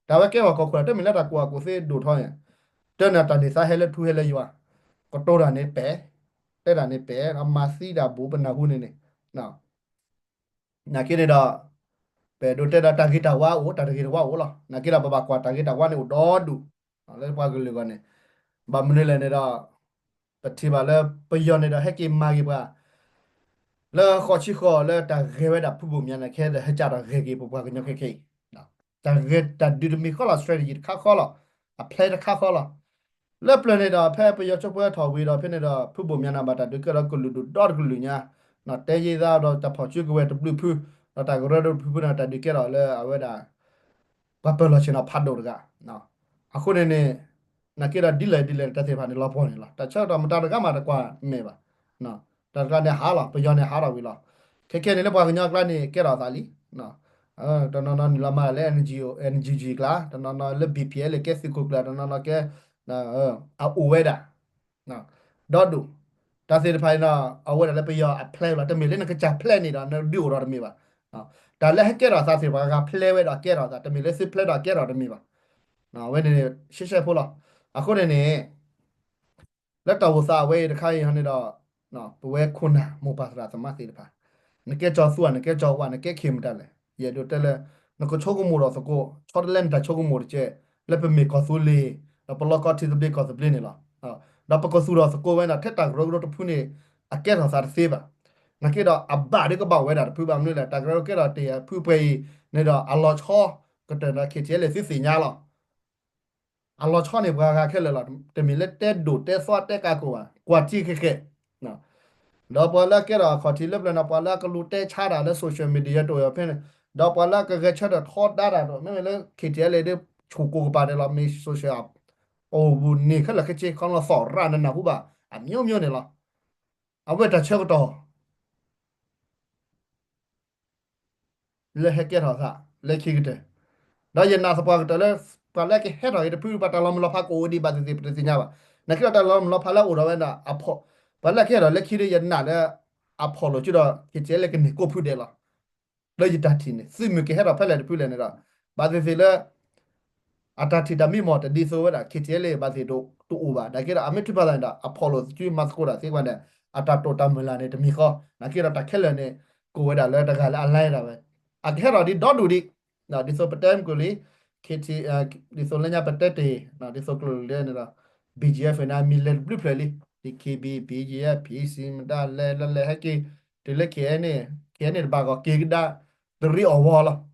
တၢ်ဝဲကဲပှၤကီၢ်ခိၣ် တမ့ၢ်လၢတၢ်ကူၣ်ဘၣ်ကူၣ်သ့ဒိၣ်ထီၣ်န့ၣ် တၢ်န့ၣ်တၢ်န့ၢ်သါဟဲလၢထူဟဲလၢယွၤ ကတိၤတၢ်န့ၣ်ပဲာ် တဲတၢ်န့ၣ်ပဲာ် မၤသံတၢ်ဘူးပနၢ်ဟူန့ၣ်န့ၣ် နာ်က့န့ၣ်ဒီး ပအဲၣ်ဒိးတဲဒီးတၢ်ဂ့ၤတၢ်ဝါအိၣ် တၢ်တဂ့ၤတဝါအိၣ်လီၤ. နာ်က့ဒီးပဘၣ်ကွၢ်တၢ်ဂ့ၤတၢ်ဝါန့ၣ်အိၣ်ဒီဒူၣ် လၢပှၤကလုာ်အဂီၢ်န့ၣ် ဘၣ်မနုၤလဲၣ်န့ၣ်ဒီး ပထံၣ်ဘၣ်လၢပယီၤန့ၣ်ဒီးဟဲက့ၤမၤဂ့ၤပှၤ လၢဃိးဆံဃိးလၢတၢ်ဂဲၤဝဲဒၣ်ဖုဘိၣ်မၠါန့ၣ် ခဲဒီးဟဲကဒီးဂဲၤက့ၤပပှၤကညီခဲခဲအံၤ တၢ်ဂဲၤတၢ်ဒုးတမံၤဃီလီၤ strategy တခါဃီလီၤ အ plan တခါဃီလီၤ. လၢပျၢၤန့ၣ်ဒီး ဖဲပယီၤကၠိဖိဟဲထီၣ်ဝံၤဒီးဖဲန့ၣ်ဒီး ဖုဘိၣ်မၠါန့ၣ် ဘၣ်တၢ်ဒုးကဲထီၣ်ကလုာ်ဒူၣ်ဒီတကလုာ်ညါ တဲယ့ၣ်သးဒီးတၢ်ဖီၣ်စုကဝဲၤတဘျုးဖု ဒီးတၢ်ကရၢကရိတဖုဖုန့ၣ် တၢ်ဒုးကဲထီၣ်လၢအဝဲဒၣ် ပှၤပၢၤလီၢ်ဆ့ၣ်နီၤဖးဒိၣ်တဂၤ အဃိန့ၣ်န့ၣ် နာ်က့ဒီးဒ်လဲၣ်ဒ်လဲၣ်န့ၣ် တၢ်သ့ၣ်တဖၣ်န့ၣ်လီၤပှီၢ်န့ၣ်လီၤ. တၢ်ဆၢကတီၢ်မတၤတဂၤမးတကွၢ်မဲာ်ဘၣ်. တၢ်တဂၤန့ၣ်ဟးလီၤ ပယီၤန့ၣ်ဟးထီၣ်ဝံၤလီၤ. ခဲခဲန့ၣ်လၢပှၤကညီအကျါန့ၣ် ကဲထီၣ်အသးလံ. တနီၤနီၤနုာ်လီၤမၤလၢ NGO NGG ကျါ တနီၤနီၤလၢ BPL ကဲသုးခိၣ်ကျၢၢ် တနီၤနီၤကဲ အအိၣ်ဝဲဒၣ် ဒီဒူၣ် တၢ်သ့ၣ်တဖၣ်န့ၣ်ဒီး အဝဲဒၣ်လၢပယီၤအ plan လီၤ. တမ့ၢ်လၢနကစၢ် plan န့ၣ်ဒီး နဒုးအိၣ်ထီၣ်တမ့ၢ်ဘၣ်. တၢ်လၢဟဲကဲထီၣ်အသးသ့ၣ်တဖၣ် ပှၤဂၤ plan ဝဲဒီးကဲထီၣ်အသး တမ့ၢ်လၢသု plan ဒီးကဲထီၣ်တမ့ၢ်ဘၣ်. အဝဲန့ၣ် ရှဲရှဲဖိလီၤ. အဃိန့ၣ်န့ၣ် လၢတၢ်အိၣ်သးအဝဲအံၤတခါအံၤန့ၣ်ဒီး ပဝဲခိၣ်နၢ်မိၢ်ပၢ်သရၣ်သမါသ့ၣ်တဖၣ် နကဲကၠီၤသူဧါ နကဲကၠီၤဝါ နကဲခ့ၣ်မတၤလဲၣ်. ယအဲၣ်ဒိးတဲလၢ နကဆိကမိၣ်ဒီးသကိး ဆီတလဲနတၢ်ဆိကမိၣ်တက့ၢ် လၢပမ့ၢ်ကီၢ်သူလ့ၤ ဒီးပလီၢ်ကီၢ်ထံသဘျ့ကီၢ်သဘျ့န့ၣ်လီၤ. ဒီးပကသူၣ်ထီၣ်သကိးဝဲဒၣ် ထဲတၢ်ကရၢကရိတဖုန့ၣ် အကဲထီၣ်သးတသ့ဘၣ်. နာ်က့ဒီးအဘၣ်ဒ်ကဘၣ်အိၣ်ဝဲဒၣ်တဖု ဘၣ်မနုၤလဲၣ် တၢ်ကရၢကရိကဲထီၣ်တ့ၢ်အဖုအပှဲၤအံၤန့ၣ်ဒီး အလီၤဆီကတၢၢ်ဒီး KTLA သုသ့ၣ်ညါလီၤ. အလီၤဆီန့ၣ်ပှၤဂၤခဲလၢာ်လီၤ. တမ့ၢ်လၢတဲဒိၣ်တဲသီတဲကးကိးဘၣ် ကွၢ်ထံဃဲဃဲ ဒီးပှၤလၢအကဲထီၣ်အခီၣ်ထံးလၢပျၢၤန့ၣ် ပှၤလၢအကလူၤတဲဆါတၢ်လၢ social media တအိၣ်ဖဲန့ၣ် ဒီးပှၤလၢအကဂဲၤဆၢထၢၣ်ထီဒါတၢ်ဒီး မ့မ့ၢ်လၢ KTLA ဒ်ဆူၣ်ကိးကပၤဒဲးလီၤ မ့ၢ် social အိၣ်ဘူးန့ၣ်ခဲလၢာ်ခဲဆ့ ခီလီၤသီၣ်ရၣ်နနၢ်ဟူဘၣ် အမျိုးမျိုးန့ၣ်လီၤ. အဝဲတၢ်ဆၢကတီၢ် လၢဟဲကဲထီၣ်သး လၢခံကတၢၢ် ဒီးယနာ်သပှၢ်ကတၢၢ်လၢ ပှၤလၢကဟဲထီၣ်အံၤတဖု ပှၤတၢ်လီၤမုၢ်လီၤဖးကအိၣ်ဒံးဘၣ်သ့ၣ်သ့ၣ် ပတသ့ၣ်ညါဘၣ်. နာ်က့ဒီးတၢ်လီၤမုၢ်လီၤဖးလၢအအိၣ်ဒီးဝဲဒၣ်အဖီၣ် ပှၤလၢကဟဲထီၣ်လၢခံဒီး ယနာ်လၢ အဖီၣ်လိာ်စုဒီး KTLA ကန့ၢ်ကိးဖုဒဲးလီၤ. လၢယတၢ်ထံၣ်န့ၣ် သုးမုၢ်ကဟဲထီၣ်ဖဲလဲၣ်တဖုလဲၣ်န့ၣ်ဒီး ဘၣ်သ့ၣ်သ့ၣ်လၢ အတၢ်ထံၣ်တၢ်မံမီၢ်တဒ်သိးဝဲဒၣ် KTLA ဘၣ်သ့ၣ်တအိၣ်ဘၣ်. နာ်က့ဒီး အမ့ၢ်ထုးဖးသးန့ၣ်ဒီး အဖီၣ်လိာ်စုမၤသကိးတၢ်သ့ကွၢ်န့ၣ် အတၢ်တိာ်တၢ်မုၢ်လၢ်န့ၣ်တမံၤဃီ နာ်က့ဒီးတၢ်ခဲလၢာ်န့ၣ် ကအိၣ်ဝဲဒၣ်လၢတဂၤလၢအလဲဒၣ်ဝဲ အကဟဲထီၣ်ဒ်ဒီဒူၣ်ဒံး ဒ်သိးပတဲမုၢ်ကလံ KT ဒ်သိးလၢညါပတဲတ့ၢ် ဒ်သိးကျိၤလၢန့ၣ်ဒီး BGF န့ၣ် မံၤလဲၤတဘျုးဖျၢၣ်လံ DKB BGF PC မတၤလဲၤလၢလဲၤဟဲက့ၤ တုၤလၢ KNA KNA တဘၣ်ဂီၢ်က့ၤကဒါ တရံးအီၣ်ဝီလီၤ.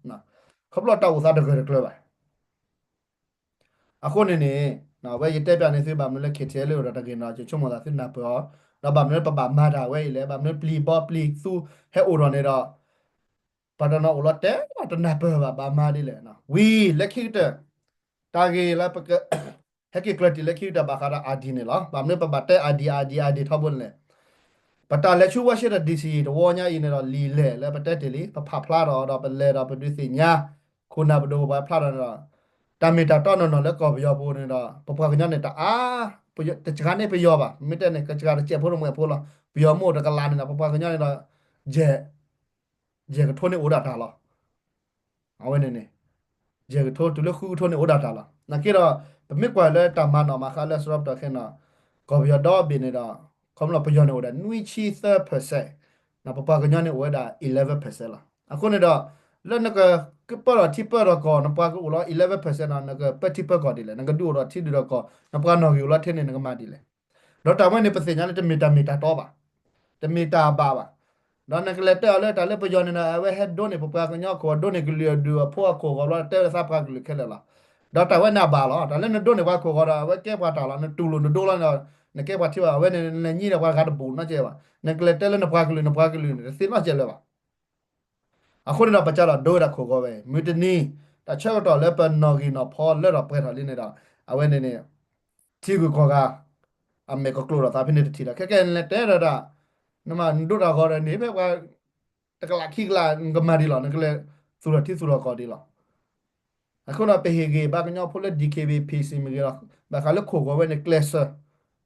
ခီဖျိတၢ်အိၣ်သးတဂၢၢ်တကျၢၤဘၣ်. အဃိန့ၣ်န့ၣ် အဝဲယတဲပျးန့ၢ်သုဘၣ်မနုၤလၢ KTLA အိၣ်ဒီးတၢ်ဂ့ၢ်န့ၣ်ဒီး ယဆိကမိၣ်သးသုနၢ်ပၢၢ်အီၤ ဒီးဘၣ်မနုၤလၢပဘၣ်မၤတၢ်ဝဲအံၤလဲၣ် ဘၣ်မနုၤပျံၤဘီပျံၤသူဟဲအိၣ်ဒီးန့ၣ်ဒီး ပှၤတနီၤအိၣ်လီၤတဲလီၤတနၢ်ပၢၢ်ဘၣ် ဘၣ်မၤဒ်လဲၣ် ဝံၤလၢခံကတၢၢ် တၢ်ဂ့ၢ်လၢပက ဟဲက့ၤကျၢၤတံၢ်လၢခံကတၢၢ်ဘၣ်ဃးဒီး ID န့ၣ်လီၤ. ဘၣ်မနုၤပဘၣ်တဲ ID ID ID ထီဘိန့ၣ်လဲၣ် ပတၢ်လဲၤဆူ Washington DC တဝီညါအံၤန့ၣ်ဒီး လံာ်လဲၢ်လၢပတဲတ့ၢ်လံ ပဖးဖျါထီၣ်ဒီးပလဲၤဒီးပဒုးသ့ၣ်ညါ ခိၣ်နၢ်ပဒိၣ်ပပှၤဖျါထီၣ်န့ၣ်ဒီး တၢ်မ့ၢ်တၢ်တီနီၢ်နီၢ်လၢကီၢ်ပယီၤပူၤန့ၣ်ဒီး ပပှၤကညီန့ၣ်တအါ တစှၤန့ၢ်ပယီၤဘၣ် မ့ၢ်တဲန့ၣ် ကစှၤတစဲးဖိတမှဲးဖိလီၤ ပယီၤမ့ၢ်အိၣ်တကလးန့ၣ်ဒီး ပပှၤကညီန့ၣ်ဒီး ယဲၢ် ယဲၢ်ကထိန့ၣ်အိၣ်ဒၣ်တၢ်လီၤ. အဝဲန့ၣ်န့ၣ် ယဲၢ်ကထိတုၤလၢဃုကထိန့ၣ်အိၣ်ဒၣ်တၢ်လီၤ. နာ်က့ဒီး ပမ့ၢ်ကွၢ်လၢတၢ်မၤနီၣ်မၤဃါလၢအစရီပတီၢ်ခဲအံၤန့ၣ် ကီၢ်ပယီၤဒီဘ့ၣ်န့ၣ်ဒီး ခီဖျိပယီၤန့ၣ်အိၣ်ဒၣ်နွံဆံသၢ percent ပပှၤကညီန့ၣ်အိၣ်ဝဲဒၣ် eleven percent လီၤ. အဃိန့ၣ်ဒီး လၢနကပၢၢ်ထီၣ်ထံပၢၢ်ထီၣ်ကီၢ် နပှၤကအိၣ်လီၤ eleven percent န့ၣ် နကပၢၢ်ထံပၢၢ်ကီၢ်ဒ်လဲၣ် နကဒုးအိၣ်ထီၣ်ထံဒုးထီၣ်ကီၢ် နပှၤနီၣ်ဂံၢ်အိၣ်လီၤထဲန့ၣ် နကမၤဒ်လဲၣ် ဒီးတၢ်ဝဲန့ၣ် ပသ့ၣ်ညါလၢတမ့ၢ်တၢ်မ့ၢ်တၢ်တီဘၣ်, တမ့ၢ်တၢ်ဘၣ်ဘၣ်. ဒီးနကလဲၤတဲအီၤလၢတၢ်လၢပယီၤန့ၣ်ဒီး အဝဲဟဲဒိးန့ၢ်ပပှၤကညီခိၣ် ဒိးန့ၢ်ကလုာ်အဒူၣ်အဖိအခိၣ်အဂီၢ်ဘျီ တဲဝဲသးပှၤကလုာ်ခဲလၢာ်လီၤ. ဒီးတၢ်ဝဲန့ၣ်အဘၣ်လီၤ. တၢ်လၢနဒိးန့ၢ်ပှၤခိၣ်အဂီၢ်ဒီး အဝဲကဲပှၤတၢ်လီၤ. နတူၢ်လိာ်နဒိလီၤန့ၣ် နကဲပှၤထံဘၣ် အဝဲန့ၣ် နလဲၤညံဒီးပှၤဂၤတဘူၣ်နီတစဲးဘၣ်. နကလဲၤတဲလၢနပှၤကလုာ် နပှၤကလုာ်န့ၣ် တသ့နီတစဲးလၢၤဘၣ်. အဃိန့ၣ်ဒီး ပကစးဒီးဒိဝဲဒၣ်ခိၣ်ဂီၤဝဲအံၤ မုၢ်တနံၤ တၢ်ဆၢကတီၢ်လၢပနီၣ်ဂံၢ်နီၣ်ဖီလၢထီၣ်ပှဲၤထီၣ်လံန့ၣ်ဒီး အဝဲန့ၣ်န့ၣ် ထံဂုၤကီၢ်ဂၤ အမဲာ်ကကျိၤထီၣ်သးဖဲန့ၣ်တထံၣ်ဒီး ခဲကဲလဲၤတဲဒီးတၢ် နမ့ၢ်နဒိတၢ်ဂီၤဒီးန့ၣ် ဖဲပှၤ တကလးခံကလး နကမၤဒ်လီၤ. နကလဲၤသူၣ်ထီၣ်ထံသူၣ်ထီၣ်ကီၢ်ဒ်လီၤ. အဃိန့ၣ် ပဟ့ၣ်ဂံၢ်ဘါကညီဖိလၢ DKBA PC မ့ၢ်ဂ့ၤလီၤ. ဘၣ်ဃးလၢခိၣ်ဂီၤဝဲန့ၣ် ကျဲးစၢး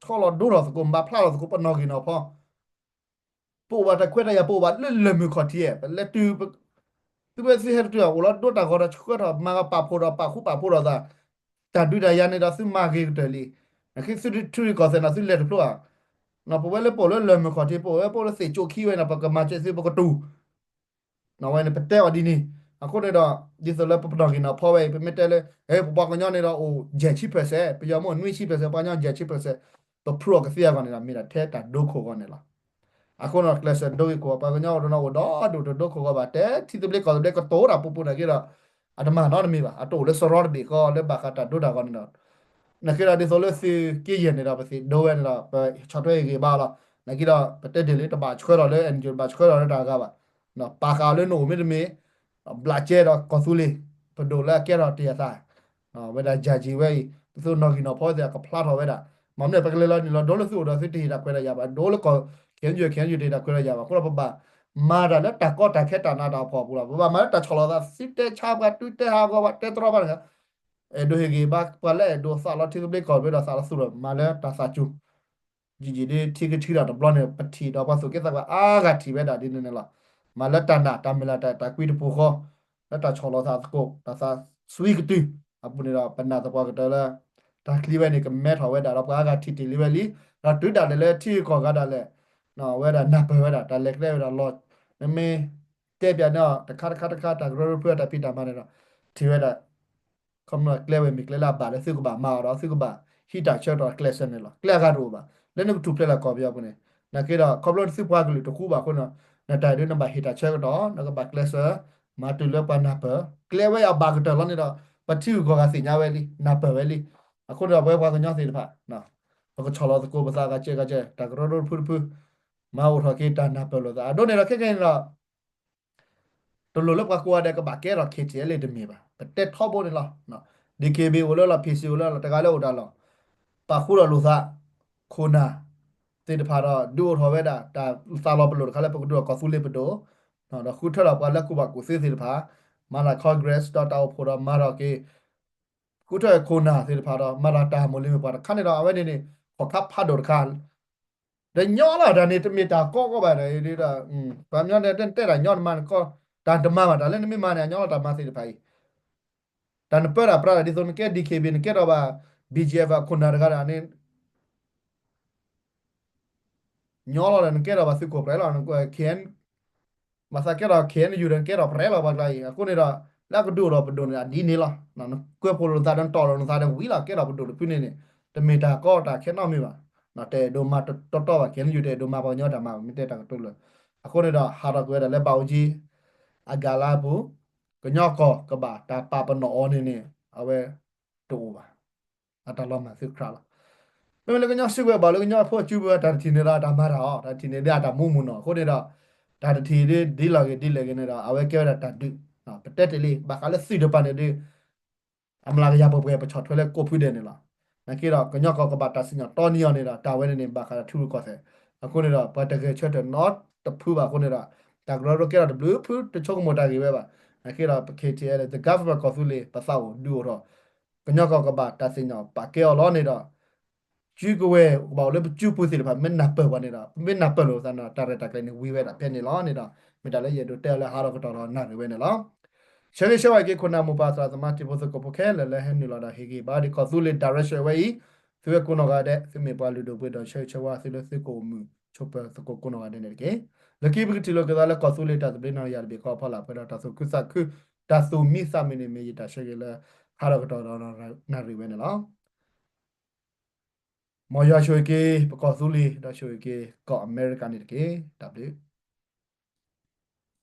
ဆီလီၤဒိထီၣ်သကိး မၤဖျါထီၣ်သကိး ပနီၣ်ဂံၢ်နီၣ်ဖီ ပအိၣ်ဘၣ်တၢ်ခွဲးတၢ်ယာ် ပအိၣ်ဘၣ်လၢလၢၢ်မုၢ်ခီၣ်ထံးဧါ, ပလဲၤတုၤ သုဝဲသုဟဲတတုၤ အိၣ်လီၤဒိတၢ်ဂီၤဒီး ဆှၢထီၣ်မၤပာ်ဖှိၣ်ဒီး ပာ်ဃူပာ်ဖိးဒီးသး, တၢ်ဒုးတၢ်ယၤန့ၣ်ဒီး သုမၤဂ့ၤကတၢၢ်လံ. နက့သုထံရူၢ်ကီၢ်သဲးန့ၣ် သုလဲၤတဖျိဧါ. ပဝဲလၢပအိၣ်လၢလၢၢ်မုၢ်ခီၣ်ထံး ပအိၣ်ဝဲပအိၣ်လၢသ့ၣ်ကၠိခံဝဲန့ၣ် ပကမၤစၢၤသု ပကတူၢ် အဝဲန့ၣ် ပတဲအီၤဒ်န့ၣ်. အဃိန့ၣ်ဒီး ဒ်သိးလၢပပနီၣ်ဂံၢ်နီၣ်ဖီဝဲအံၤ ပမ့ၢ်တဲလၢ ပပှၤကညီန့ၣ်ဒီးအိၣ်ယဲၢ်ဆံ percent, ပယီၤမ့ၢ်အိၣ်နွံဆံ percent, ပှၤကညီယဲၢ်ဆံ percent, ပဖုးအီၤကသ့အဂီၢ်န့ၣ်ဒီး မ့ၢ်ဒၣ်ထဲတၢ်ဒိခိၣ်အဂီၢ်န့ၣ်လီၤ. အဃိန့ၣ်ဒီး ကျဲးစၢးဒိဂ့ၤခိၣ် ပှၤကညီအိၣ်ဒီးအိၣ်ဒီဒူၣ်တဒိခိၣ်အဂီၢ်ဘၣ်, တဲထံသဘျ့ကီၢ်သဘျ့ကတိၤတၢ်ပူၤပူၤန့ၣ်က့ဒီး အတမၤနီတမံၤဘၣ်, အတအိၣ်လၢစရီတဘ့ၣ်ဃီ လၢဘၣ်ဃးတၢ်ဒိတၢ်ဂီၤန့ၣ်ဒီး နာ်က့ဒီး ဒ်သိးလၢသုးက့ယဲၢ်န့ၣ်ဒီး ပသ့ၣ်ဒိဝဲန့ၣ်ဒီး ပဆီၣ်ထွဲဟ့ၣ်ဂံၢ်ဘါလီၤ. နာ်က့ဒီး ပတဲတ့ၢ်လံ တဘၣ်ဆှၢထီၣ်လၢ NGO တဘၣ်ဆှၢထီၣ်လၢတၢ်ဂၤဘၣ်. ပာ်ဃာ်အီၤလၢနအိၣ်မ့တမ့ၢ် ဘျးကဲဒီးကီၢ်သူလ့ၤ ပဒိၣ်လၢအကဲထီၣ်တ့ၢ်အသး ဝဲဒၣ်ယၤက့ၤဝဲအံၤ ဒ်သိးနီၣ်ဂံၢ်နီၣ်ဖီသ့ၣ် အကဖျါထီၣ်ဝဲဒၣ်. မ့မ့ၢ်ပကလဲၤလီၤနုာ်လီၤဒိလၢသုအိၣ်ဒီး သုတဟ့ၣ်တၢ်ခွဲးတၢ်ယာ်ဘၣ်, ဒိလၢကီၢ် KNU KNU တဟ့ၣ်တၢ်ခွဲးတၢ်ယာ်ဘၣ်. အဃိဒီးပဘၣ်မၤတၢ်လၢတၢ်ကီတၢ်ခဲတၢ်နးတၢ်ဖှီၣ်အပူၤလီၤ. ပဘၣ်မၤလၢတၢ်ဆီၣ်လီၤသး သုတဲဆါပှၤ သုတဲဟးဂီၤပှၤ တဲတရီပှၤန့ၣ် အဲၣ်ဒိးဟ့ၣ်ဂံၢ်ဘါပှၤလၢအဲၣ်ဒိးသးလီထံသဘျ့ကီၢ်သဘျ့ဒီးသးလီသူၣ်ဒီး မၤလၢတၢ်သးစူၤ ယံာ်ယံာ်ဒ်ထံကထံဒီးတဘျီန့ၣ် ပထံၣ်ဒီးပှၤသူၣ်က့သးပှၢ်အါဂၤထံၣ်ဝဲဒၣ်ဒ်န့ၣ်န့ၣ်လီၤ. မၤလၢတၢ်နာ်တၢ်မုၢ်လၢ်တၢ်တၢ်ကွံတပူၤဃီ လၢတၢ်ဆီၣ်လီၤသးသကိး တၢ်သးစွံကတုၢ်အပူၤန့ၣ်ဒီး ပနာ်သပှၢ်ကတၢၢ်လၢ တၢ်ချံဝဲန့ၣ် ကမဲထီၣ်ဝဲဒၣ်ဒီးပှၤအါဂၤထံၣ်တ့ၢ်လံဝဲလံ. ဒီးတုၤဒၣ်လဲာ်လၢထံဂုၤကီၢ်ဂၤဒၣ်လဲာ် ဝဲဒၣ်နၢ်ပၢၢ်ဝဲဒၣ် တၢ်လဲၤကျဲဝဲဒၣ်လီၤ. နမ့ၢ်တဲပၠးန့ၢ်အီၤ တခါတခါတခါ တၢ်ကရၢကရိဖုအတၢ်ဖံးတၢ်မၤန့ၣ်ဒီး ထံၣ်ဝဲဒၣ် ခီဖျိကျဲဝဲမ့ၢ်ကျဲလၢအဘၣ်လၢသုကဘၣ်မၤအီၤဒီး သုကဘၣ်ဟံးတၢ်ဆၢကတီၢ်ကျဲးစၢးန့ၣ်လီၤ. ကျဲအဂၤတအိၣ်ဘၣ် လၢနကထူၣ်ဖျဲးလၢကီၢ်ပယီၤပူၤန့ၣ်. နာ်က့ဒီး ခီဖျိသုပှၤကလုာ်တဃူဘၣ်အဃိန့ၣ် နတၢ်ဒုးနဘၣ်ဟ့ၣ်တၢ်ဆၢကတီၢ် နကဘၣ်ကျဲးစၢး မၤတုၤလၢပှၤနၢ်ပၢၢ် ကျဲဝဲအဘၣ်ကတၢၢ်လီၤန့ၣ်ဒီး ပထံဂုၤကီၢ်ဂၤသ့ၣ်ညါဝဲလံ နၢ်ပၢၢ်ဝဲလံ. အဃိန့ၣ်ဒီး ပဝဲပှၤကညီသ့ၣ်တဖၣ် ပကဆီၣ်လီၤသကိးပသးဂၤစဲးဂၤစဲး တၢ်ကရၢကရိတဖုတဖု မၤအိၣ်ထီၣ်က့ၤတၢ်နၢ်ပၢၢ်လိာ်သး အဒိန့ၣ်ဒီးခဲကနံၣ်န့ၣ်ဒီး တလိၣ်လၢပှၤကိးဂၤဒဲးကဘၣ်ကဲထီၣ် KTLA တမ့ၢ်ဘၣ်. ပတဲထီဘိန့ၣ်လီၤ. DKB အိၣ်လၢလီၤ PC အိၣ်လၢလီၤ တဂၤလၢအိၣ်တၢ်လီၢ် ပာ်ဃူထီၣ်လိာ်သး ခိၣ်နၢ်သ့ၣ်တဖၣ်ဒီး ဒုးအိၣ်ထီၣ်ဝဲဒၣ် တၢ်သးလီၤပလိာ်တခါလၢပကဒုးအီၤကီၢ်သူလ့ၤပဒိၣ် ဒီးဃုထၢထီၣ်ပှၤလၢကူၣ်ဘၣ်ကူၣ်သ့သ့ၣ်တဖၣ် မၤတၢ် Congress ဒီးတၢ်အိၣ်ဖှိၣ်ဒီးမၤထီၣ်က့ၤ ဃုထၢခိၣ်နၢ်သ့ၣ်တဖၣ်ဒီး မၤတၢ်တၢ်မိၢ်လံၤမ့ၢ်ပှၤတခါန့ၣ်ဒီး အဝဲန့ၣ်န့ၣ် ခီၣ်ခါဖးဒိၣ်တခါ ဒီးညီလီၤတၢ်န့ၣ် တမ့ၢ်တၢ်ကီကီဘၣ်ဒီး ပှၤမညီန့ၣ် တဲတၢ်ညီတမၤနကီ တၢ်တမၤဘၣ် တၢ်လၢနမ့ၢ်မၤန့ၣ် အညီလီၤတၢ်မၤသ့ၣ်တဖၣ်အံၤ တၢ်နပၢတၢ်ပြးတၢ် ဒ်သိးနကဲ DKB နကဲထီၣ်ဘၣ် BGF အခိၣ်နၢ်တဂၤဒီးန့ၣ် ညီလီၤဒီး နကဲထီၣ်ဘၣ်သုးခိၣ်ပြဲးလီၤ KN ဘၣ်သးကဲထီၣ် KNU ဒီး နကဲထီၣ်ပြဲးလီၤပှၤကျါအံၤ အဃိန့ၣ်ဒီး လၢအကဒုးအိၣ်ထီၣ်ပဒိၣ်န့ၣ် အဒ်န့ၣ်လီၤ. နကွဲးဖိးလိာ်သးဒီး နတီၢ်လိာ်နသးဒီးဝံၤလီၤ ကဲထီၣ်ပဒိၣ်တဖုန့ၣ်န့ၣ် တမ့ၢ်တၢ်ကီတၢ်ခဲနီတမံၤဘၣ်. တအဲၣ်ဒိးမၤတီတီဘၣ် KNU တအဲၣ်ဒိးမၤပှၤကညီတၢ်မၤ မ့ၢ်တဲတၢ်ကတိၤလၢ အဃိန့ၣ်ဒီး ဟးထီၣ်ကွံာ်ဝဲဒၣ်လၢဘၣ်အူကၠံ အဂၤလၢအပူၤ ကညီကီၢ်ကဘၣ်တၢ်ပာ်ပနီၣ်အီၤန့ၣ်န့ၣ် အဝဲတအိၣ်ဘၣ်. အတၢ်လီၤမၢ်သုခရၣ်လီၤ. မ့မ့ၢ်လၢကညီစုကဝဲၤဘၣ်လၢကညီဖိအစုပူၤ တၢ်တထံၣ်န့ၣ်ဒီးတၢ်မၤတၢ်အီၤ တၢ်တထံၣ်န့ၣ်ဒ်အတၢ်မူမူနီၢ် အဃိန့ၣ်ဒီး တၢ်တထံၣ်ဒ်လီၤဂ့ၤဒ်လဲၣ်ဂ့ၤန့ၣ်ဒီး အဝဲကဲဝဲဒၣ်တၢ်ဒုး ပတဲတ့ၢ်လံ ဘၣ်ဃးလၢသုးတပၤန့ၣ်ဒီး အမျးကယၤပှဲၤပှဲၤ ပဆီၣ်ထွဲလၢကိးဖုဒဲးန့ၣ်လီၤ. နာ်က့ဒီး ကညီကီၢ်ကဘၣ်တၢ်စံၣ်ညီၣ်တီနံၤအီၤန့ၣ်ဒီး တၢ်ဝဲန့ၣ်န့ၣ်ဘၣ်ဃးဒီးထံရူၢ်ကီၢ်သဲး အဃိန့ၣ်ဒီး ပှၤတဂဲၤဆၢထၢၣ်နီတဖုဘၣ်အဃိန့ၣ်ဒီး တၢ်ကရၢကရိကဲထီၣ်တဘျုးဖုတဆိကမိၣ်တၢ်ဂ့ၢ်ဝဲဘၣ်. နာ်က့ဒီး ပ KTLA the government ကီၢ်သူလ့ၤ ပသးအိၣ်ဒုးအိၣ်ထီၣ် ကညီကီၢ်ကဘၣ်တၢ်စံၣ်ညီၣ်ပာ်ကဲအီၤလီၤန့ၣ်ဒီး စုကဝဲၤကဘၣ်အိၣ်လၢပစုပူၤသ့ၣ်တဖၣ် မ့ၢ်နၢ်ပၢၢ်ပှၤန့ၣ်ဒီး မ့ၢ်နၢ်ပၢၢ်လိာ်သးန့ၣ်ဒီး တၢ်ရဲၣ်တၢ်ကျဲၤန့ၣ်ဝံၤဝဲဒၣ်ဖဲန့ၣ်လီၤန့ၣ်ဒီး မ့ၢ်တၢ်လၢယအဲၣ်ဒိးတဲအီၤလၢဟးထီၣ်ကတီၢ်ဒီးနၣ်ရံၣ်ဝဲန့ၣ်လီၤ. ဆၢဂ့ၤဆၢဝါက့ၤခိၣ်နၢ်မိၢ်ပၢ်သရၣ်သမါတံၤဖိသကိးဖိခဲလၢာ်လၢဟဲနုာ်လီၤဒီးဟ့ၣ်ဂံၢ်ဘါဒ်ကီၢ်သူလ့ၤ direction ဝဲအံၤ, သုဝဲကိးနီၢ်ဂၤဒဲး သုမ့ၢ်ပှၤလုၢ်ဒိၣ်ပှ့ၤဒိၣ် ဆၢဂ့ၤဆၢဝါသုလၢသုကအိၣ်မုာ်ဆိးပၢၤသကိးကိးနီၢ်ဂၤဒဲးန့ၣ်တက့ၢ်. လၢခံပကထံၣ်လိာ်က့ၤသးလၢကီၢ်သူလ့ၤတၢ်သဘျ့နီၣ်ယၤတဘ့ၣ်ဃီအဖီလာ် ပှဲၤဒီးတၢ်သူၣ်ခုသးခု တၢ်သူၣ်မံသးမုာ်န့ၣ် မ့ၢ်ယတၢ်ဆၢဂ့ၤလၢဟးထီၣ်ကတီၢ်ဒီးနၣ်ရံၣ်ဝဲန့ၣ်လီၤ. မ်ယွၤဆိၣ်ဂ့ၤက့ၤ ပကီၢ်သူလ့ၤ ဒီးဆိၣ်ဂ့ၤက့ၤ ကီၢ်အမဲရကၤန့ၣ်တက့ၢ်. တၢ်ဘျုး